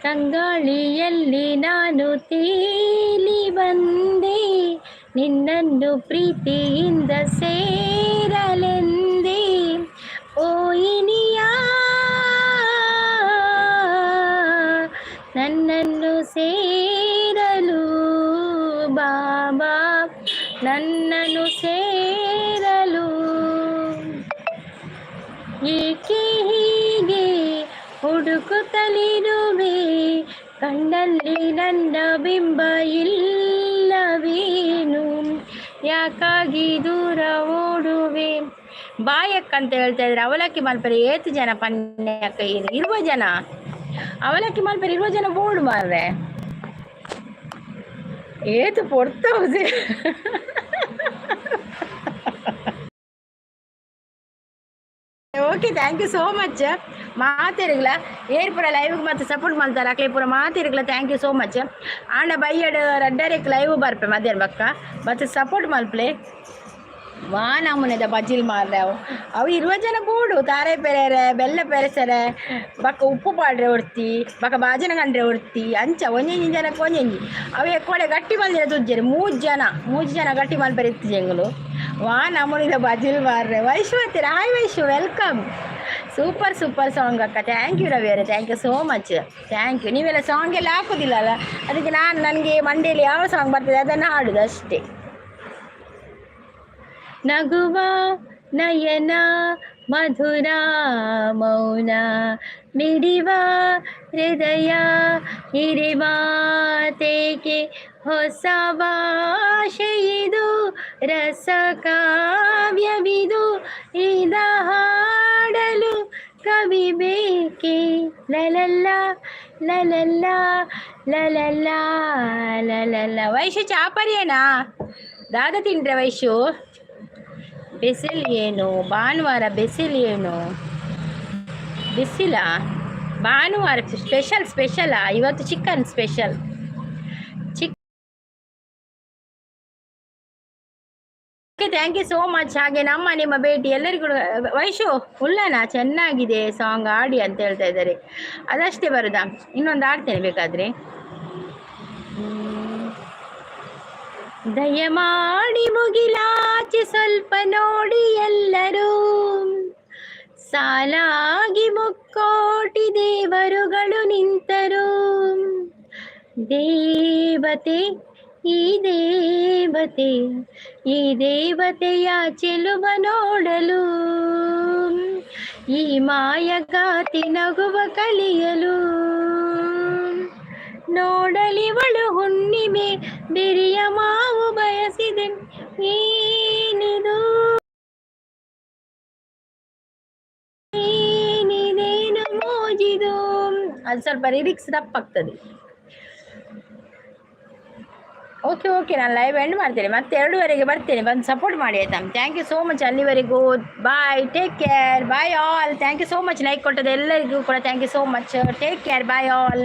A: ತಂಗಾಳಿಯಲ್ಲಿ ನಾನು ತೇಲಿ ಬಂದೆ, ನಿನ್ನನ್ನು ಪ್ರೀತಿಯಿಂದ ಸೇರಲೆಂದೇ. ಓ ಇನಿಯ, ನನ್ನನ್ನು ಸೇರಲು ಬಾಬಾ, ನನ್ನನ್ನು ಸೇರಲು. ಏಕೆ ಹೀಗೆ ಹುಡುಕುತ್ತಲಿರುವೆ? ಕಣ್ಣಲ್ಲಿ ನನ್ನ ಬಿಂಬ ಇಲ್ಲವೇನು? ಯಾಕಾಗಿ ದೂರ ಓಡುವೆ? ಬಾಯಕ್ಕ ಅಂತ ಹೇಳ್ತಾ ಇದ್ರೆ. ಅವಲಕ್ಕಿ ಮಲ್ಪರೆ ಏತು ಜನ ಪನ್ಯಕ್ಕ? ಇರುವ ಜನ ಅವಲಕ್ಕಿ ಮಲ್ಪರೆ ಇರುವ ಜನ ಬೋರ್ಡ್ ಮಾರ್ರೆ. ಏತು ಪೊರ್ತ. Okay, thank you so much ಮಾತಿರ್ಗಲ. ಏರ್ ಪೂರ ಲೈವ್ಗೆ ಮತ್ತೆ ಸಪೋರ್ಟ್ ಮಾಡ್ತಾರೆ ಅಕ್ಲೆ ಪೂರ ಮಾತಿರ್ಗಲ. Thank you so much. ಆಂಡ ಬೈಯಡ್ ರಡ್ಡರೆಕ್ ಲೈವ್ ಬರ್ಪೆ ಮಧ್ಯಾಹ್ನ ಬಕ್ಕ. ಮತ್ತೆ ಸಪೋರ್ಟ್ ಮಲ್ಪ್ಲೆ. ವಾ ನಮೂನೆದ ಬಜಿಲ್ ಮಾರ್ರೆ ಅವು. ಅವು ಇರುವ ಜನ ಬೋಡು ತಾರೆ ಪೆರೆರೆ, ಬೆಲ್ಲ ಪೆರೆಸರೆ, ಬಕ್ಕ ಉಪ್ಪು ಪಾಡ್ರೆ ಒರ್ತಿ, ಬಕ್ಕ ಬಾಜನ ಕಂಡ್ರೆ ಒರ್ತಿ. ಅಂಚ ಒಂಜೊಂಜಿ ಜನಕ್ಕೆ ಒಂಜೊಂಜಿ. ಅವು ಎಕ್ಕೊಡೆ ಗಟ್ಟಿ ಮಲ್ದಿರ ತುಜ್ಜೆರ್ ಮೂಜ್ ಜನ, ಮೂಜಿ ಜನ ಗಟ್ಟಿ ಮಲ್ಪೆರೆ ಇತ್ತು ಜಂಗುಲು. ವಾ ನಮೂನಿದ ಬಜಿಲ್ ಮಾರ್ರೆ. ವೈಶು ಹತ್ತಿರ. Hi Vaishu, welcome. Super super song ಅಕ್ಕ. Thank you Ravi ಅವರೇ, thank you so much, thank you. ನೀವೆಲ್ಲ ಸಾಂಗ್ ಎಲ್ಲ ಹಾಕೋದಿಲ್ಲ ಅಲ್ಲ, ಅದಕ್ಕೆ ನಾನು ನನಗೆ ಮಂಡೇಲಿ ಯಾವ ಸಾಂಗ್ ಬರ್ತದೆ ಅದನ್ನು ಹಾಡುದು ಅಷ್ಟೇ. ನಗುವ ನಯನ ಮಧುರ ಮೌನ ಮಿಡಿವ ಹೃದಯ ಹಿರಿಮಾತೇಕೆ. ಹೊಸ ಭಾಷೆಯಿದು, ರಸ ಕಾವ್ಯವಿದು, ಇದ ಹಾಡಲು ಕವಿ ಬೇಕೆ? ಲಲಲ್ಲ ಲಲಲ್ಲ ಲಲಲ್ಲ ಲಲಲ್ಲ. ವೈಶು ಚಾಪರಿಯೇನಾ? ದಾದ ತಿಂಡ್ರೆ ವೈಶು? ಬಿಸಿಲು ಏನು ಭಾನುವಾರ? ಬಿಸಿಲು ಏನು ಬಿಸಿಲಾ? ಭಾನುವಾರ ಸ್ಪೆಷಲ್ ಸ್ಪೆಷಲಾ? ಇವತ್ತು ಚಿಕನ್ ಸ್ಪೆಷಲ್ ಚಿಕ್. Okay, thank you so much. ಹಾಗೆ ನಮ್ಮ ನಿಮ್ಮ ಭೇಟಿ ಎಲ್ಲರಿಗೂ. ವೈಶು ಉಲ್ಲನ ಚೆನ್ನಾಗಿದೆ ಸಾಂಗ್ ಆಡಿ ಅಂತ ಹೇಳ್ತಾ ಇದ್ದಾರೆ. ಅದಷ್ಟೇ ಬರುದಾ? ಇನ್ನೊಂದು ಆಡ್ತೇನೆ ಬೇಕಾದ್ರೆ. ದಯಮಾಡಿ ಮುಗಿಲಾಚೆ ಸ್ವಲ್ಪ ನೋಡಿ ಎಲ್ಲರೂ, ಸಾಲಾಗಿ ಮುಕ್ಕೋಟಿ ದೇವರುಗಳು ನಿಂತರು. ದೇವತೆ ಈ ದೇವತೆ, ಈ ದೇವತೆಯ ಚೆಲುವ ನೋಡಲು, ಈ ಮಾಯಗಾತಿ ನಗುವ ಕಲಿಯಲು. ನೋಡಲಿವಳು ಹುಣ್ಣಿಮೆ, ಬೆರಿಯ ಮಾವು ಬಯಸಿದೆ. ಏನಿದು, ಏನಿದೇನು ಮೋಜಿದು? ಅದು ಸ್ವಲ್ಪ ಲಿರಿಕ್ಸ್ ತಪ್ಪಾಗ್ತದೆ. ಓಕೆ ಓಕೆ, ನಾನು ಲೈವ್ ಎಂಡ್ ಮಾಡ್ತೇನೆ. ಮತ್ತೆ 2ವರೆಗೆ ಬರ್ತೇನೆ, ಬಂದು ಸಪೋರ್ಟ್ ಮಾಡಿ, ಆಯ್ತಾ? Thank you so much. ಅಲ್ಲಿವರೆಗೂ bye, take care, bye all. Thank you so much. Like ಕೊಟ್ಟದ್ದು ಎಲ್ಲರಿಗೂ ಕೂಡ thank you so much. Take care, bye all.